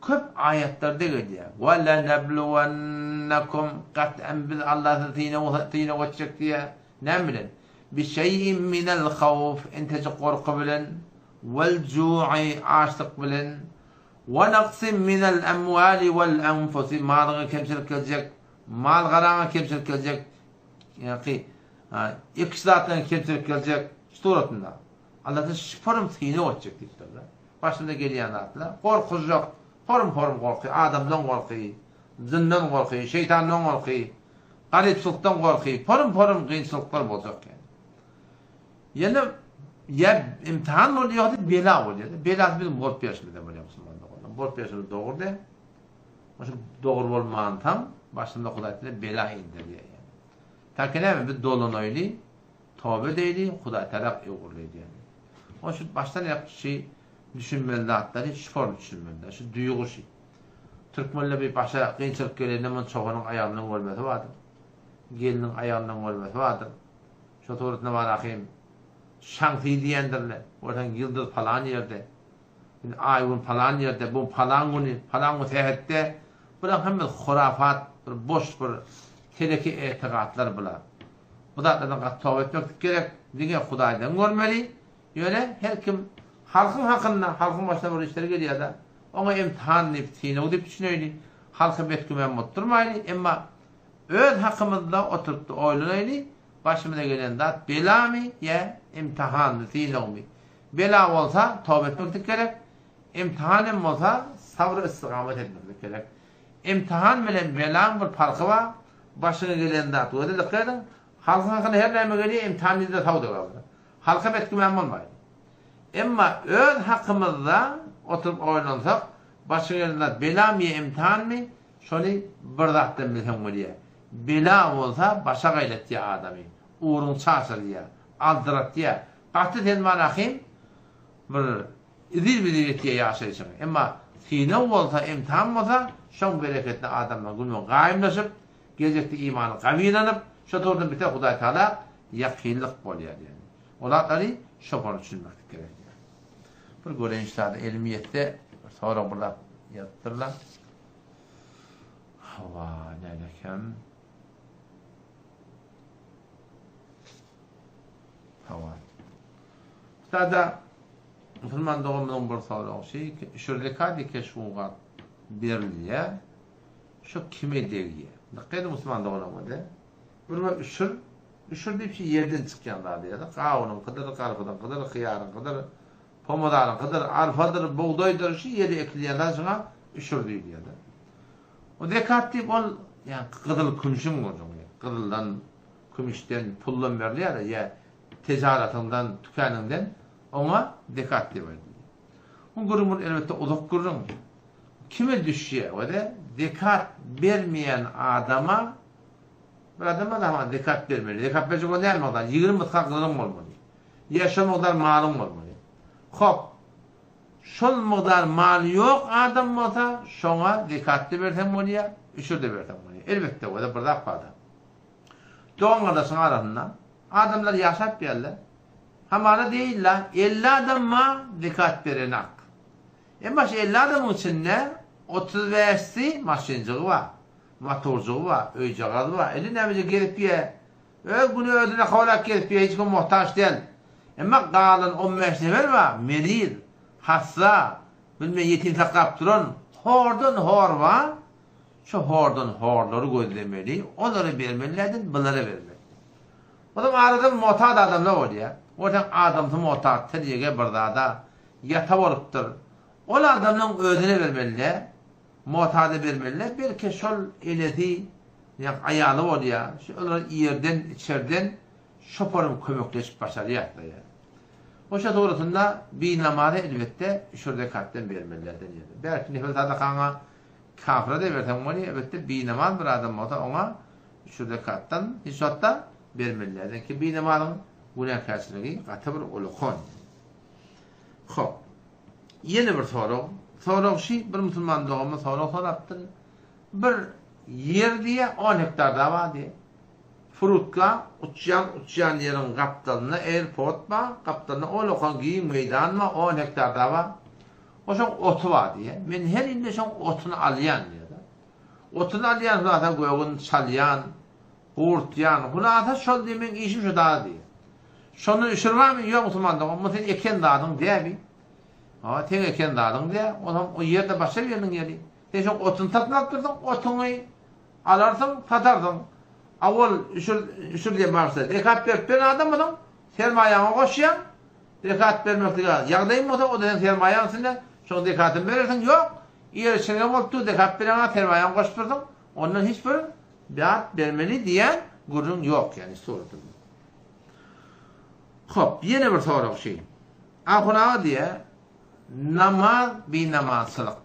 Köp aýatlarda gelýär. Wa lenebluwennekum gat'an biz Allah sizi synag synag etjek diýýär. Näme bilen? Bi şeý'in minel hawf entejik gorky bilen, wel ju'i açlyk bilen, we naqsin minel emwali wel enfusi malyňa kemçilik geljek, mal-garaňa kemçilik geljek, Ýa-ki, ekiş zatlaryň kemçilik geljek suratynda. Allahdan şyparym synag etjek diýipdirler. Başynda gelýän zatlar, gorkuzjak, forum-forum gorky, adamdan gorky, jyndan gorky, şeýtandan gorky, garypçylykdan gorky, forum-forum kynçylyklar boljak ýaly. Ýene ýa imtihan bolýar, ýa-da bela bolýar. Belasy biziň bolup berşimizden bolýar musulman doganlar. Bolup berşimiz dogry däl. Şu dogry bolmansoň, başymyza Hudaý bize bela inderýär ýaly. Taki näme, biz dolanaýly, toba edeýli, Hudaý tarap öwrüleýli ýaly. Onuň üçin başdan aýak şu düşünmeli zatlary şu forma düşünmeli. Şu duýgy şu. Türkmenler bir başa kynçylyk gelende muny çoganyň aýagyndan görmesi bardyr. Gelniň aýagyndan görmesi bardyr. Şo suratynda bar ahym. Şaňsy diýendirler. Görseň ýyldyz palan ýerde. Indi aý gün palan ýerde, bu palan güni, palan gün sähetde, bulaň hemmesi hurafat, bir boş bir teleki etigatlar bular. Bu zatlardan gaty toba etmeklik gerek, diňe Hudaýdan görmeli. Ýöne her kim halkyň hakynda, halkyň başyna bir işler gelýär-de, oňa imtihan diýip, synag diýip düşüneýli, halka betgüman bolup durmaýly, emma öz hakymyzda oturyp-da oýlanaýly, başymyza gelen zat belamy ýa imtihanmy, synagmy? Bela bolsa toba etmeklik gerek, imtihan hem bolsa sabr-y istigamet etmeklik gerek. Imtihan bilen belaň bir parhy bar. Başyňa gelen zat göze dykgat ediň. Halkyň hakyna her näme gelýär, imtihan diýdi-de sag döwäbir. Halka bet gümän bolmaýar. Emma öz hakymyzda oturyp oýlansak, başyňa gelen zat belamy ýa imtihanmy, şony bir zatdan bilseň bolýar. Bela bolsa başa gaýlatýar adamy, ugruňy çaşyrýar, aldyratýar. Gaty sen bar ahym bir Izil-bizil etýär ýaşaýşyňy. Emma synag bolsa, imtihan bolsa, şoň bereketine adamlar gülme gaýymlaşyp, geljekde imany gawylanyp, şo dogrudan biter Hudaý Tagala ýakynlyk bolýar diýen. O zatlary şopana düşünmeklik gerek diýen. Bir göreýin şu zada elim ýetse, bir sorag bir zat ýazypdyrlar. Hawa, nälekem. Hawa. Sada musulman doganymyzyň bir soragy şeý, şu zekat eke şu wagt berilýär, şu kime degýär? Dykgat ediň musulman doganlarymyz. Bir bir üşür, üşür diýip şu ýerden çykýan zady ýa-da gawunyňkydyr, garpyzyňkydyr, hyýaryňkydyr, pomazaryňkydyr, arpadyr, bugdaýdyr, şu ýerde ekilýän zat şuňa üşür diýilýär. O zekat diýip ol ýa gyzyl kümşüň gürrüňi, gyzyldan, kümüşden, puldan berilýär ýa tejaratyňdan, tükeniňden oňa zekat diýip aýdylýar. Bu gürrüň bir elbetde uzak gürrüň. Kime düşýär we zekat bermeýän adama bir adama da zekat bermeli. Zekat berjek bolsa näme mukdar? 20 mysgal gyzylyň bolmaly. Ýa şo mukdar malyň bolmaly. Hop. Şol mukdar maly ýok adam bolsa, şoňa zekat-da berseň bolýar, üşür-de berseň bolýar. Elbetde, o-da bir zat bar-da. Dogan-gardaşyň arasynda adamlar ýaşap ýörler. Hamala diýilla, 50 adam bar, zekat berenak. Emma şu 50 adamyň içinde 35-si maşynjygy bar, motorjygy bar, öýjagazy bar, indi nämeje gezip ýör. Öz güni özüne howlak gezip ýör, hiç kime muhtaç däl. Emma galan 15 nefer bar, meriz, hassa, bilmeýän ýetim saklap duran, hordan hor bar. Şu hordan horlary gözlemeli, olara bermeli däl, bulara bermeli. Onuň arada muhtaç adamlar bolýar. Görseň adamsy muhtaç, tirýege bir zada ýata bolupdyr. Ol adamlaryň özüne bermeli däl, muhtaja bermeli däl, belki şol enesi ýa aýaly bolýar, şu olara iýerden, içerden şoparam kömekleşip başarýar diýýär. Oşa suratynda binamaza elbetde şu zekatdan bermelilerden ýa. Belki nefil sadakaňa Kafyra-da berseň bolýar, elbetde binamaz bir adam bolsa oňa şu zekatdan hiç wagtda bermeli däl. Çünki binamazyň günäkärçiligi gaty bir ulukan. Hop. Ýene bir sorag. Sorag şi, bir musulman doganymyz sorag sorapdyr. Bir ýer diýýär, 10 hektar da bar diýýär. Frutka uçýan uçýan ýeriň gapdalynda airport bar, gapdalynda ulukan giň meýdan bar, 10 hektar da bar. Oşoň oty bar diýýär. Men her ýylda şoň otuny alýan diýýär. Otuny alýan hulasa gögün çalýan, gurtýan. Hulasa şol diýýär, meň işim şu dada diýýär. Şondan üşür barmy? Ýok musulman dogan, bu sen eken zadyň däbi. Ha, seň eken zadyň dä. Onam o ýerde başga biriniň ýeri. Sen şoň otuny satyn alyp dursuň, otuňy alarsyň, satarsyň. Awal üşür, üşür diýen barsa, zekat berip beren adam bolsaň, sermaýaňa goşýaň. Zekat bermeklige ýagdaýyň bolsa, o-da seň sermaýaň içinde, şoň zekatyny berersiň, ýok, ýeri çeňňe bolup dur, zekat bereňä sermaýaňy goşup dursuň, ondan hiç bir zat bermeli diýen gürrüň ýok, ýagny suratynda. Hop, ýene bir sorag şi. Ahun aga diýýär, namaz binamazçylyk.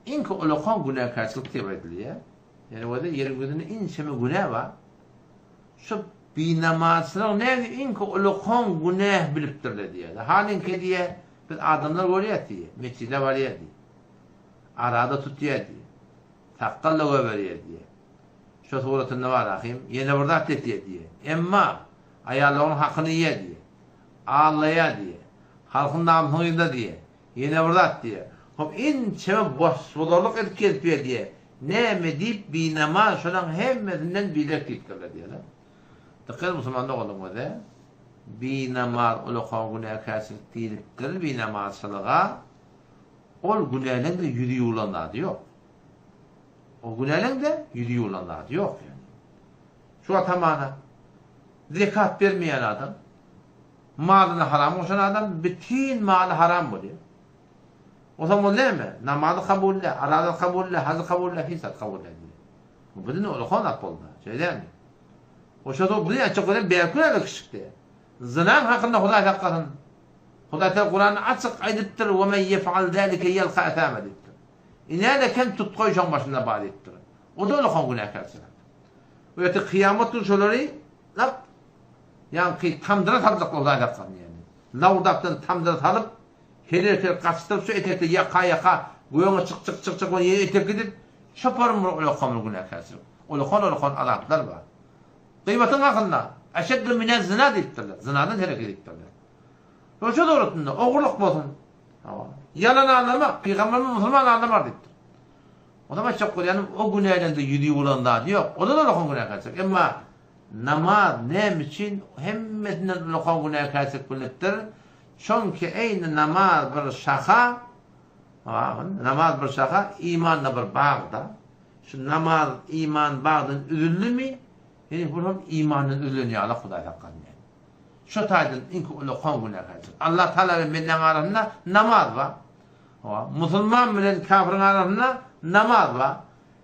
Iňki ulakan günäkärçilik diýip aýdylýar. Ýagny o-da ýeriň ýüzünde inçeme günä bar. Şu binamazçylyk nädip iňki ulakan günäh bilipdirler diýýär. Halyňky diýýär, biz adamlar görýäs diýýär, metjide barýar diýýär. Arada tutýar diýýär. Sakgal-da goýberýär diýýär. Şo suratynda bar ahym, ýene bir zat etýär diýýär. Emma aýallaryň hakyny iýýär diýýär. Aldaýar diýýär. Halkyň namysyny yzda diýýär. Ýene bir zat diýýär. Hop inçeme boş-bozarlyk edip gezip ýör diýýär. Näme diýip binamaz şolaň hemmesinden biderek diýipdirler diýýärler. Dykgat musulman doganlar göze. Binamaz ulakan günäkärçilik diýlipdir binamazçylyga. Ol günäleň-de ýüzi ýuwlan zady ýok. O günäleň-de ýüzi ýuwlan zady ýok ýani. Şu wagt hamana zekat bermeýän adam, malyna haram goşan adam bütin maly haram bolýar. Onsoň ol näme? Namazy kabul däl, araza kabul däl, hajy kabul däl, hiç zat kabul däl diýýär. Bu biziň ulakan zat boldy. Şeýle dälmi? Oşa bu ýa çok ölen bärki öle kiçikdi. Zynaň hakynda Hudaý saklasyn. Hudaý Teala Kuranda açyk aýdypdyr, "Ve men yef'al zalike yelka asama" diýipdir. Inäde kem tutgaý şoň başynda bar diýipdir. O da ulakan günäkärçilik. We ýa kyýamat gün şolary lap ýaňky tamdyra saljaklar Hudaý saklasyn ýani. Lawdapdan tamdyra salyp Heler-her gaçdyryp şu etekde ýaka-ýaka göňe çyk çyk çyk çyk ýene etek gidip çoparym bir ulakan bir günäkärçilik. Ulakan-ulakan azaplar bar. Gyýbatyň hakynda Eşeddu minez zina diýipdirler. Zynadan hereket diýipdirler. Şo dogrusynda ogurlyk bolsun. Hawa. Ýalan aldamak, pygamberimiz musulman aldamar diýipdir. O zaman aýtjak bolýanym o günäden-de ýüzi ýuwulan zady ýok. O-da ulakan günäkärçilik. Emma namaz näme üçin hemmesinden ulakan günäkärçilik bilnipdir? Çünki eýni namaz bir şaha, namaz bir şaha, iman-da bir bag-da. Şu namaz iman bagdan üzüldimi, ýene bu hem imandan üzülen ýaly Hudaý saklasyn ýaly. Şu taýdan iňki ulakan günäkärçilik. Allah Taala bilen bendäň arasynda namaz bar. Hawa, musulman bilen kafiriň arasynda namaz bar.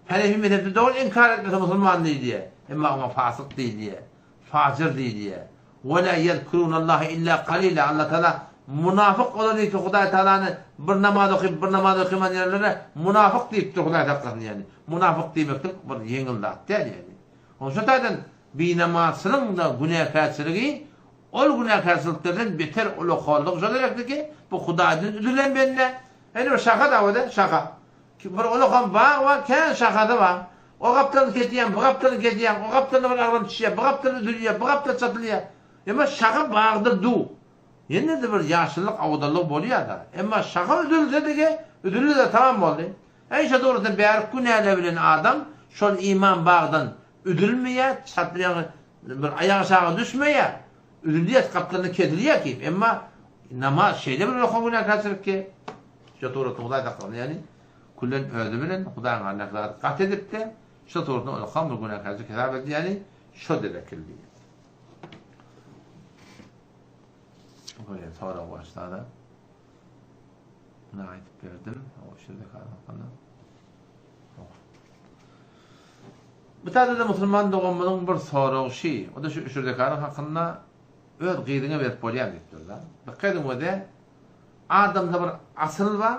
Hanefi mezhepde dogry inkar etmese musulman diýilýär. Emma oňa fasyk diýilýär. Fajyr diýilýär. Ve la ýezkurunallaha illa kalila Allah Taala munafyk olar diýip Hudaý Taalany bir namaz okyp bir namaz okaman ýerlere munafyk diýipdir Hudaý saklasyn ýani. Munafyk diýmeklik bir ýeňil zat däl ýani. Onuň şu taýdan binamazçylygyň-da günäkärçiligi ol günäkärçiliklerden beter ulakanlygy şo derekli ki bu Hudaýdan üzülen bende. Indi bir şaha dawa-da şaha. Bir ulakan bag bar, kän şahasy bar. O gapdalyny kesýäň, bu gapdalyny kesýäň, o gapdalyna bir agram düşýär, bu gapdal üzülýär, bu gapdal çatylýar. Emma şaha bagda duw. Ýene-de bir ýaşyllyk, owadanlygy bolýar-da. Emma şaha üzülse-de, üzüldi-de tamam boldy. Äý, şo dogrusynda bärik günäler bilen adam şol iman bagdan üzülmeýär, çatylýan bir aýak aşaga düşmeýär. Üzülýär, gapdalyna kesilýär ki. Emma namaz şeýle bir ulakan günäkärçilik ki, Şu suratda Hudaý saklasyn, ýagny küllen özi bilen Hudaýyň arasyndaky zady gat edip-de, şu suratda ony hamyr günäkärçilik hesap edildi, ýagny şo delekildi. Bolýar, sorag başlady. Muny aýdyp berdim. O şu zekat hakynda. Bu taýda musulman doganymyzyň bir soragy şi, o da şu üşür zekatyň hakynda öz gyzyňa berip bolýar diýipdir-de. Dikkat ediň öze, Adamda bir asyl bar,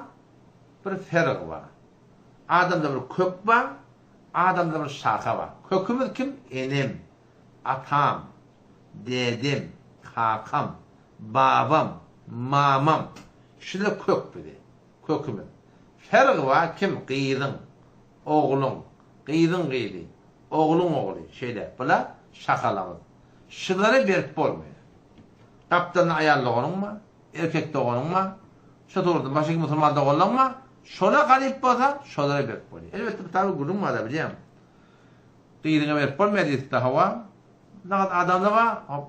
bir ferg bar. Adamda bir kök bar, adamda bir şaha bar. Kökümiz kim? Enem, atam, dedem, kakam, babam, mamam. Şular kök bize, kökümiz. Ferg bar, kim? Gyzyň, ogluň, gyzyň gyzy, ogluň ogly, şeýle. Bular şahalarymyz. Şulara berip bolmaýar. Gapdalynda aýal doganyň bar. Erkek doganyň bar, şo suratda başga musulman doganlaň bar, şolar garyp bolsa, şolara berip bolýar. Elbetde bu taýda gürrüň bar-da bilýäň. Gyzyňa berip bolmaýar diýsek-de hawa, nagat adamlar bar, hop,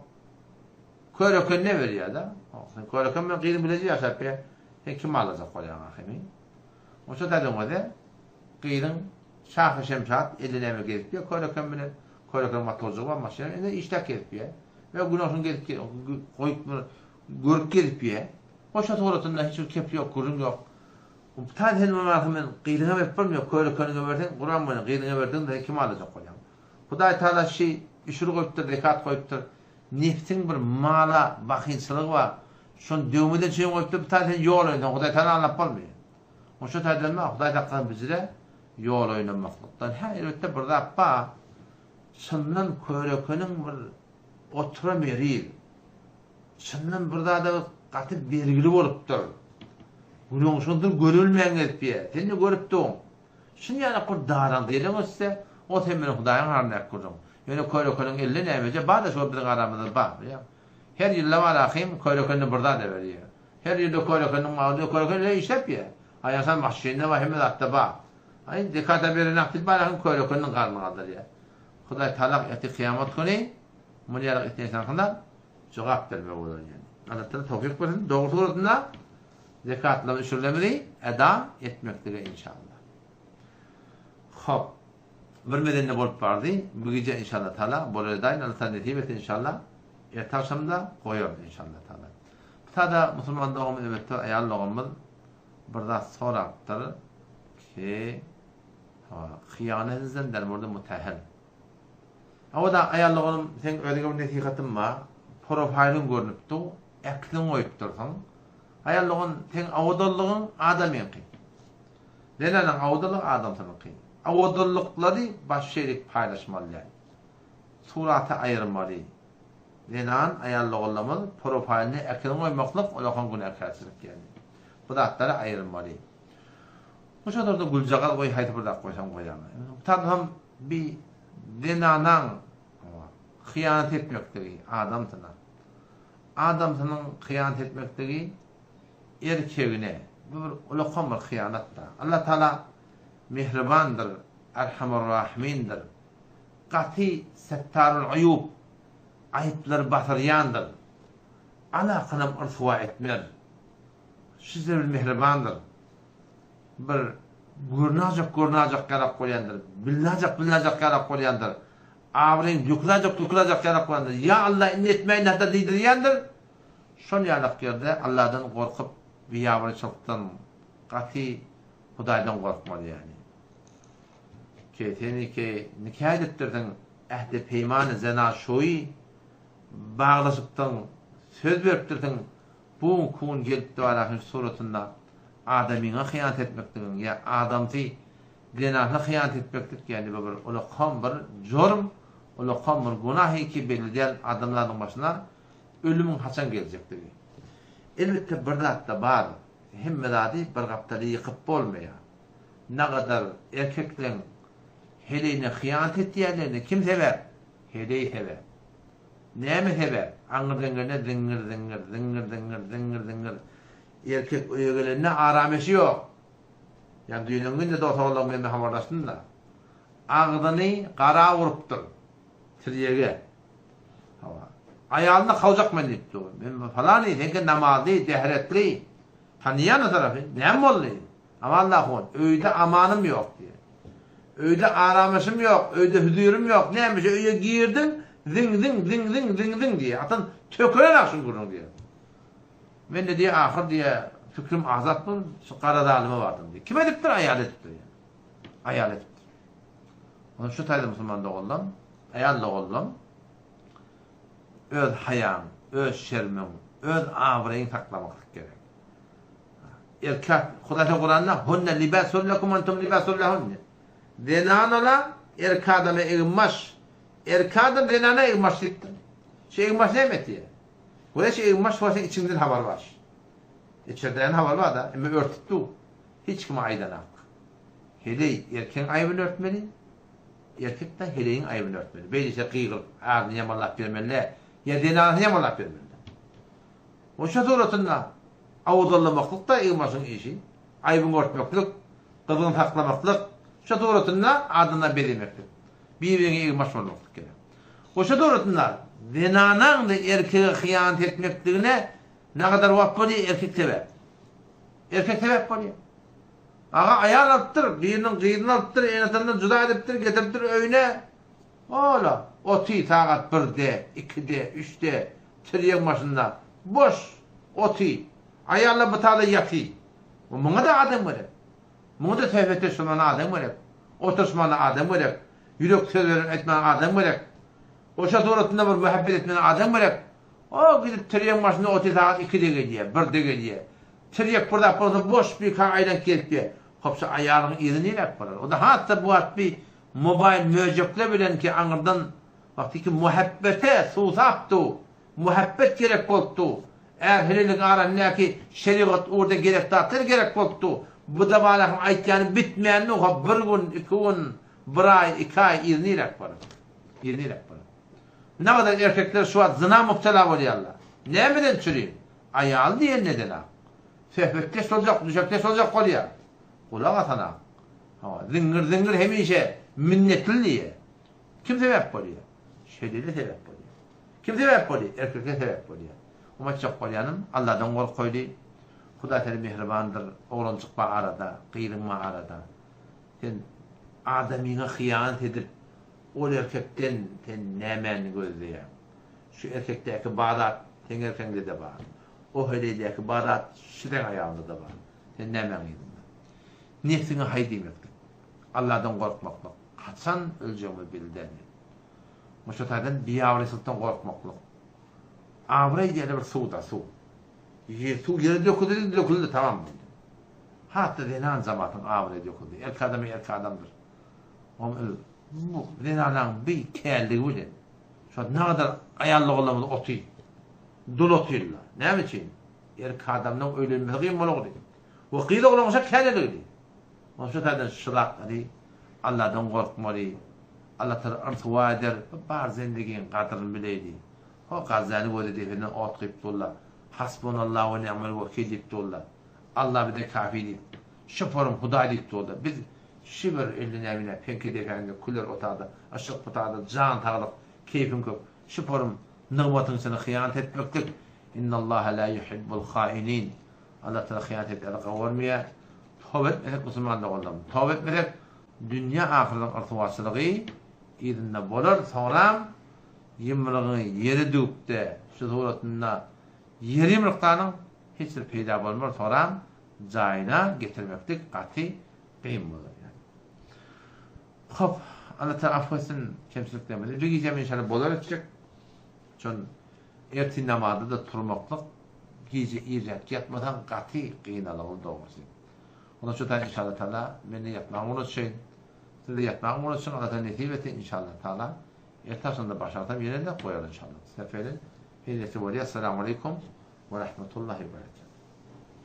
körekenine berýär-de. Sen köreken bilen gyzyň bileje ýaşap ýör, sen kim alajak bolýaň ahyry? Oşa taýdan özi gyzyň şahy şemşat elde näme gezip ýör köreken bilen, köreken motorjygy bar, maşyny indi işläp gezip ýör. We günortan gezip goýup Görüp gezip ýe. Goşa suratynda hiç bir kep ýok, gürrüň ýok. Ta sen muny men gyzyňa berip bolmaýar, köre-köniňe berseň, Kuran boýunça gyzyňa berdiň sen kim alajak bolýaň? Hudaý Taala şi üşür goýupdyr, zekat goýupdyr. Nebsiň bir mala bahylçylygy bar. Şony döwmeden çüýen goýupdyr, bu ta sen ýol oýnasaň Hudaý Taala alap bolmaýar. Oşa taýdan Hudaý saklasyn bizde ýol oýnamaklykdan. Hä, elbetde bir zat bar. Çyndan köre-köniň bir otura meriz. Çyndan bir zada gaty bergili bolupdyr. Güneşiňdir görülmän gezipýär. Sen-de görüp duň. Şun ýaly bir daraň deliň ötse, o sen bilen Hudaýyň arasyndaky gürrüň. Ýöne körekeniň elinde nämeje bar-da şol biziň aramyzda bar, bilýäňmi? Her ýylda bar ahym, körekende bir zat berýär. Her ýylda körekeniň maly, köreken ile işläp ýör. Aýasan maşynda bar, hemme zatda bar. Aý, dekada beren akdyl bar ahym, körekeniň garnyny galdyrýar. Hudaý talak eti kyýamat güni, muny ýaly etýän hakynda Jogap bermek bolar ýaly. Allah Taala towfyk bersin. Dogry suratynda zekatlary üşürlemeli eda etmeklige inşallah. Hop. Bir medende bolup bardy. Bu gije inşallah Taala bolar edaýyn. Allah Taala nesip etsin inşallah. Erte agşamda goýarys inşallah Taala. Bu tada musulman doganymyz elbetde aýal doganymyz. Bir zat sorapdyr ki, Hyýanet eden der murdy mutehel. Hawa-da, aýal doganym, seň özüňe bir nesihatym bar. Profaýlyň görnüp dur, äkliň goýup dursuň. Aýal dogan, seň owadanlygyň adamyňky. Zenanyň owadanlygy adamsynyňky. Owadanlyklary baş şeýle paýlaşmaly däl. Suraty aýyrmaly. Zenan, aýal doganlarymyz profaýlyna äkliň goýmaklyk olakan günäkärçilik ýaly. Bu zatlary aýyrmaly. Bu çadyrda güljagaz goý haýsy bir zat goýsaň goýaň. Tabi hem bi zenanaň hyýanat etmekligi adamsyna. Adamsynyň hyýanat etmekligi erkegine. Bu bir ulakan bir hyýanat-da. Allah Taala mehribandyr, Erhamur Rahimindir. Gaty settarul uýub, aýyplary basyrýandyr. Alakanam yrsuwa etmez. Size bir mähribandyr. Bir görnajak görnajak ýalak bolýandyr. Bilnajak bilnajak ýalak bolýandyr. Abraýyň dökülajak dökülajak ýalak bolýandyr. Ýa Alla indi etmäýin hatda diýdirýändir. Şol ýalak ýerde Alladan gorkup biabraýçylykdan gaty Hudaýdan gorkmaly ýaly. Ki seni ki nika edipdirsiň ähdi peýmany zena şoýy baglaşypdyň söz beripdirsiň Bu kun gelip duarahyň suratynda adamyňa hyýanat etmekligiň ýa adamsy zenasyna hyýanat etmeklik ýagny bu bir ulakan bir jorm, ulakan bir gunahy ki belli däl adamzadyň başyna ölümiň haçan geljekdigi. Elbetde bir zatda bar, hemme zady bir gapdala ýykyp bolmaýar. Nagadar erkekleň heleýine hyýanat etýänligine kim sebäp? Heleý sebäp. Näme sebäp? Aňyrdan gelende ziňňir-ziňňir, ziňňir-ziňňir, ziňňir-ziňňir. Erkek öýe gelende aram-eşi ýok. Ýa düýnüň günde dos-oglanlaryň bilen men habarlaşdym-da. Agzyny gara urupdyr. Tirýege. Hawa. Aýalyna kowjak men diýip dur. Men palany, seňki namazly, dehretli. Tanaýan o tarapy. Näme boldy? Aman ahun, öýde amanym ýok diýýär. Öýde aramyşym ýok, öýde hüzürim ýok, nämişe öýe girdiň, ziň-ziň, ziň-ziň, ziň-ziň diýýär. Atan töküren-ak şuň gürrüň diýýär. Men-de diýýär, ahyr diýýär, pikrim azat boldy, şu gara zalyma bardym diýýär. Kim edipdir? Aýal edipdir diýýär. Aýal edipdir. Onda şu taýda musulman doganlam, aýal doganlam öz haýaň, öz şermiň, öz abraýyň saklamaklyk gerek. Erkek, Hudaý Taala Kuranda Hunne libasun lekum entum libasun lehunne. Zenanalar erkek adama eginbaş, erkek adam zenana eginbaş diýipdir. Şu eginbaş näme etýär? Görä şu eginbaş bolsa içiňden habar bar. Içerden habar bar da, emma örtüp dur. Hiç kime aýdanak. Heleý erkegiň aýbyny örtmeli, erkek de heleýiň aýbyny örtmeli. Beýlese gygyryp, adyny ýamanlap bermeli däl. Ýa zenanasyny ýamanlap bermeli däl. Oşa suratynda awudallamaklyk-da egin-başyň işi, aýbyňy örtmeklik, gyzyňy saklamaklyk, şo suratynda adyndan bezemeklik, bir-biriňe egin-baş bolmaklyk gerek. Oşa suratynda zenanaň-da erkege hyýanat etmekligine nagadar wagt bolýar, erkek sebäp. Erkek sebäp bolýar. Aga aýal alypdyr, biriniň gyzyny alypdyr, ene-atasyndan juda edipdir, getiripdir öýüne. Ola, oty sagat birde, ikide, üçde, tirýegiň başynda. Boş, oty. Aýallar bu taýda ýaty. Muňa-da adam gerek. Muňa-da söhbetdeş bolmaga adam gerek. Oturyşmaga adam gerek. Ýürek sözlerini aýtmaga adam gerek. Oşa suratynda bir muhabbet etmäge adam gerek. O gidip tirýegiň başynda oty sagat ikide gelýär, birde gelýär. Tirýek bir zat bolsa boş bika aýlanyp gelip ýör. Hop şu aýalyň yzy niräk bolar? O-da has-da bu wagt bi Mobaýl möjekler bilen ki aňyrdan wagty ki muhabbete suwsap du, muhabbet gerek bolup du, är heleligiň arasyndaky şerigat ugurda gerek zatlar gerek bolup du, bu dabalahyň aýtýany bitmän du, ha bir gün, iki gün, bir aý, iki aý yzy niräk barar? Yzy niräk barar? Nagadar erkekler şu wagt zyna mubtela bolýarlar. Nämeden çürin? Aýaly diýen neden-ak? Söhbetdeş boljak, düşekdeş boljak bolýar. Gulak asanak. Hawa, ziňňir-ziňňir hemişe minnetli diýýär. Kim sebäp bolýar? Şeýle-de sebäp bolýar. Kim sebäp bolýar? Erkekler sebäp bolýar. Oňa aýtjak bolýanym, Alladan gorkaýly. Hudaý seni mähribandyr, oglanjyk bar arada, gyzyň bar arada. Sen adamyňa hyýanat edip, ol erkekden sen nämäni gözleýäň? Şu erkekdäki bar zat seň erkegiňde-de bar. O heleýdäki bar zat şu seň aýalyňda-da bar. Sen nämäň yzynda? Nebsiňe haý diýmeklik. Allahdan gorkmaklyk. Haçan öljegimiz belli däl. Şo taýdan biabraýçylykdan gorkmaklyk. Abraý diýende bir suwda, suw. Ýer, suw ýere döküldi, döküldi, tamam boldy. Hatda zenan jamatyň abraýy döküldi. Erkek adam erkek adamdyr. Oň bu zenanlaryň bir källigi bilen şu nagadar aýal doganlarymyz otyr. Dul otyrlar. Näme üçin? Erkek adamdan öýlenmesi kyn bolagdy. We gyz oglan bolsa käleligdi. Oň şu taýdan şylaklary Allahdan gorkmaly. Allah Taala yrtywa eder. Bar zendigiň gadryny bileýli. Ho Gazzäni gözi depeden ot gyýyp durlar. Hasbunallah we ni'mel wekil diýip durlar. Allah bize kafi diýip. Şoporum Hudaý diýip durlar. Biz şu bir elde näbile peňki depäňde küler otagda, yşyk butagda jan saglyk, keýpiň kök. Şoporum nygmatyň içinde hyýanat etmeklik. Innallaha la yuhibbul hainin. Allah Taala hyýanat edýäni gowy görmeýär. Toba etmesek musulman doganlarym, toba etmesek dünýä ahyretiň yrtywaçylygy yzynda bolar. Soňram ýumrugyňy ýere düwüpde şu suratynda ýeri ýumruktanyň hiç bir peýda bolmar soram jaýyna getirmeklik gaty gyn bolar ýani. Hop, Allah Taala afw etsin kemçiliklerimizi. Bir gijemi inşallah bolar etjek. Şon ertir namazda da turmaklyk gije irräk ýatmasaň gaty gynalygyl dogrusy. Ondan şu taýyn inşallah taala mende ýatmaga uğraşaýyn. Siz de ýatmaga uğraşyň Allah taala nesip etsin inşallah taala. Erte agşamda başarsam ýene-de goýaryn inşallah. Seferiň heýlesi bolýar. Essalamu aleýkum we rahmetullahi we berekatuh.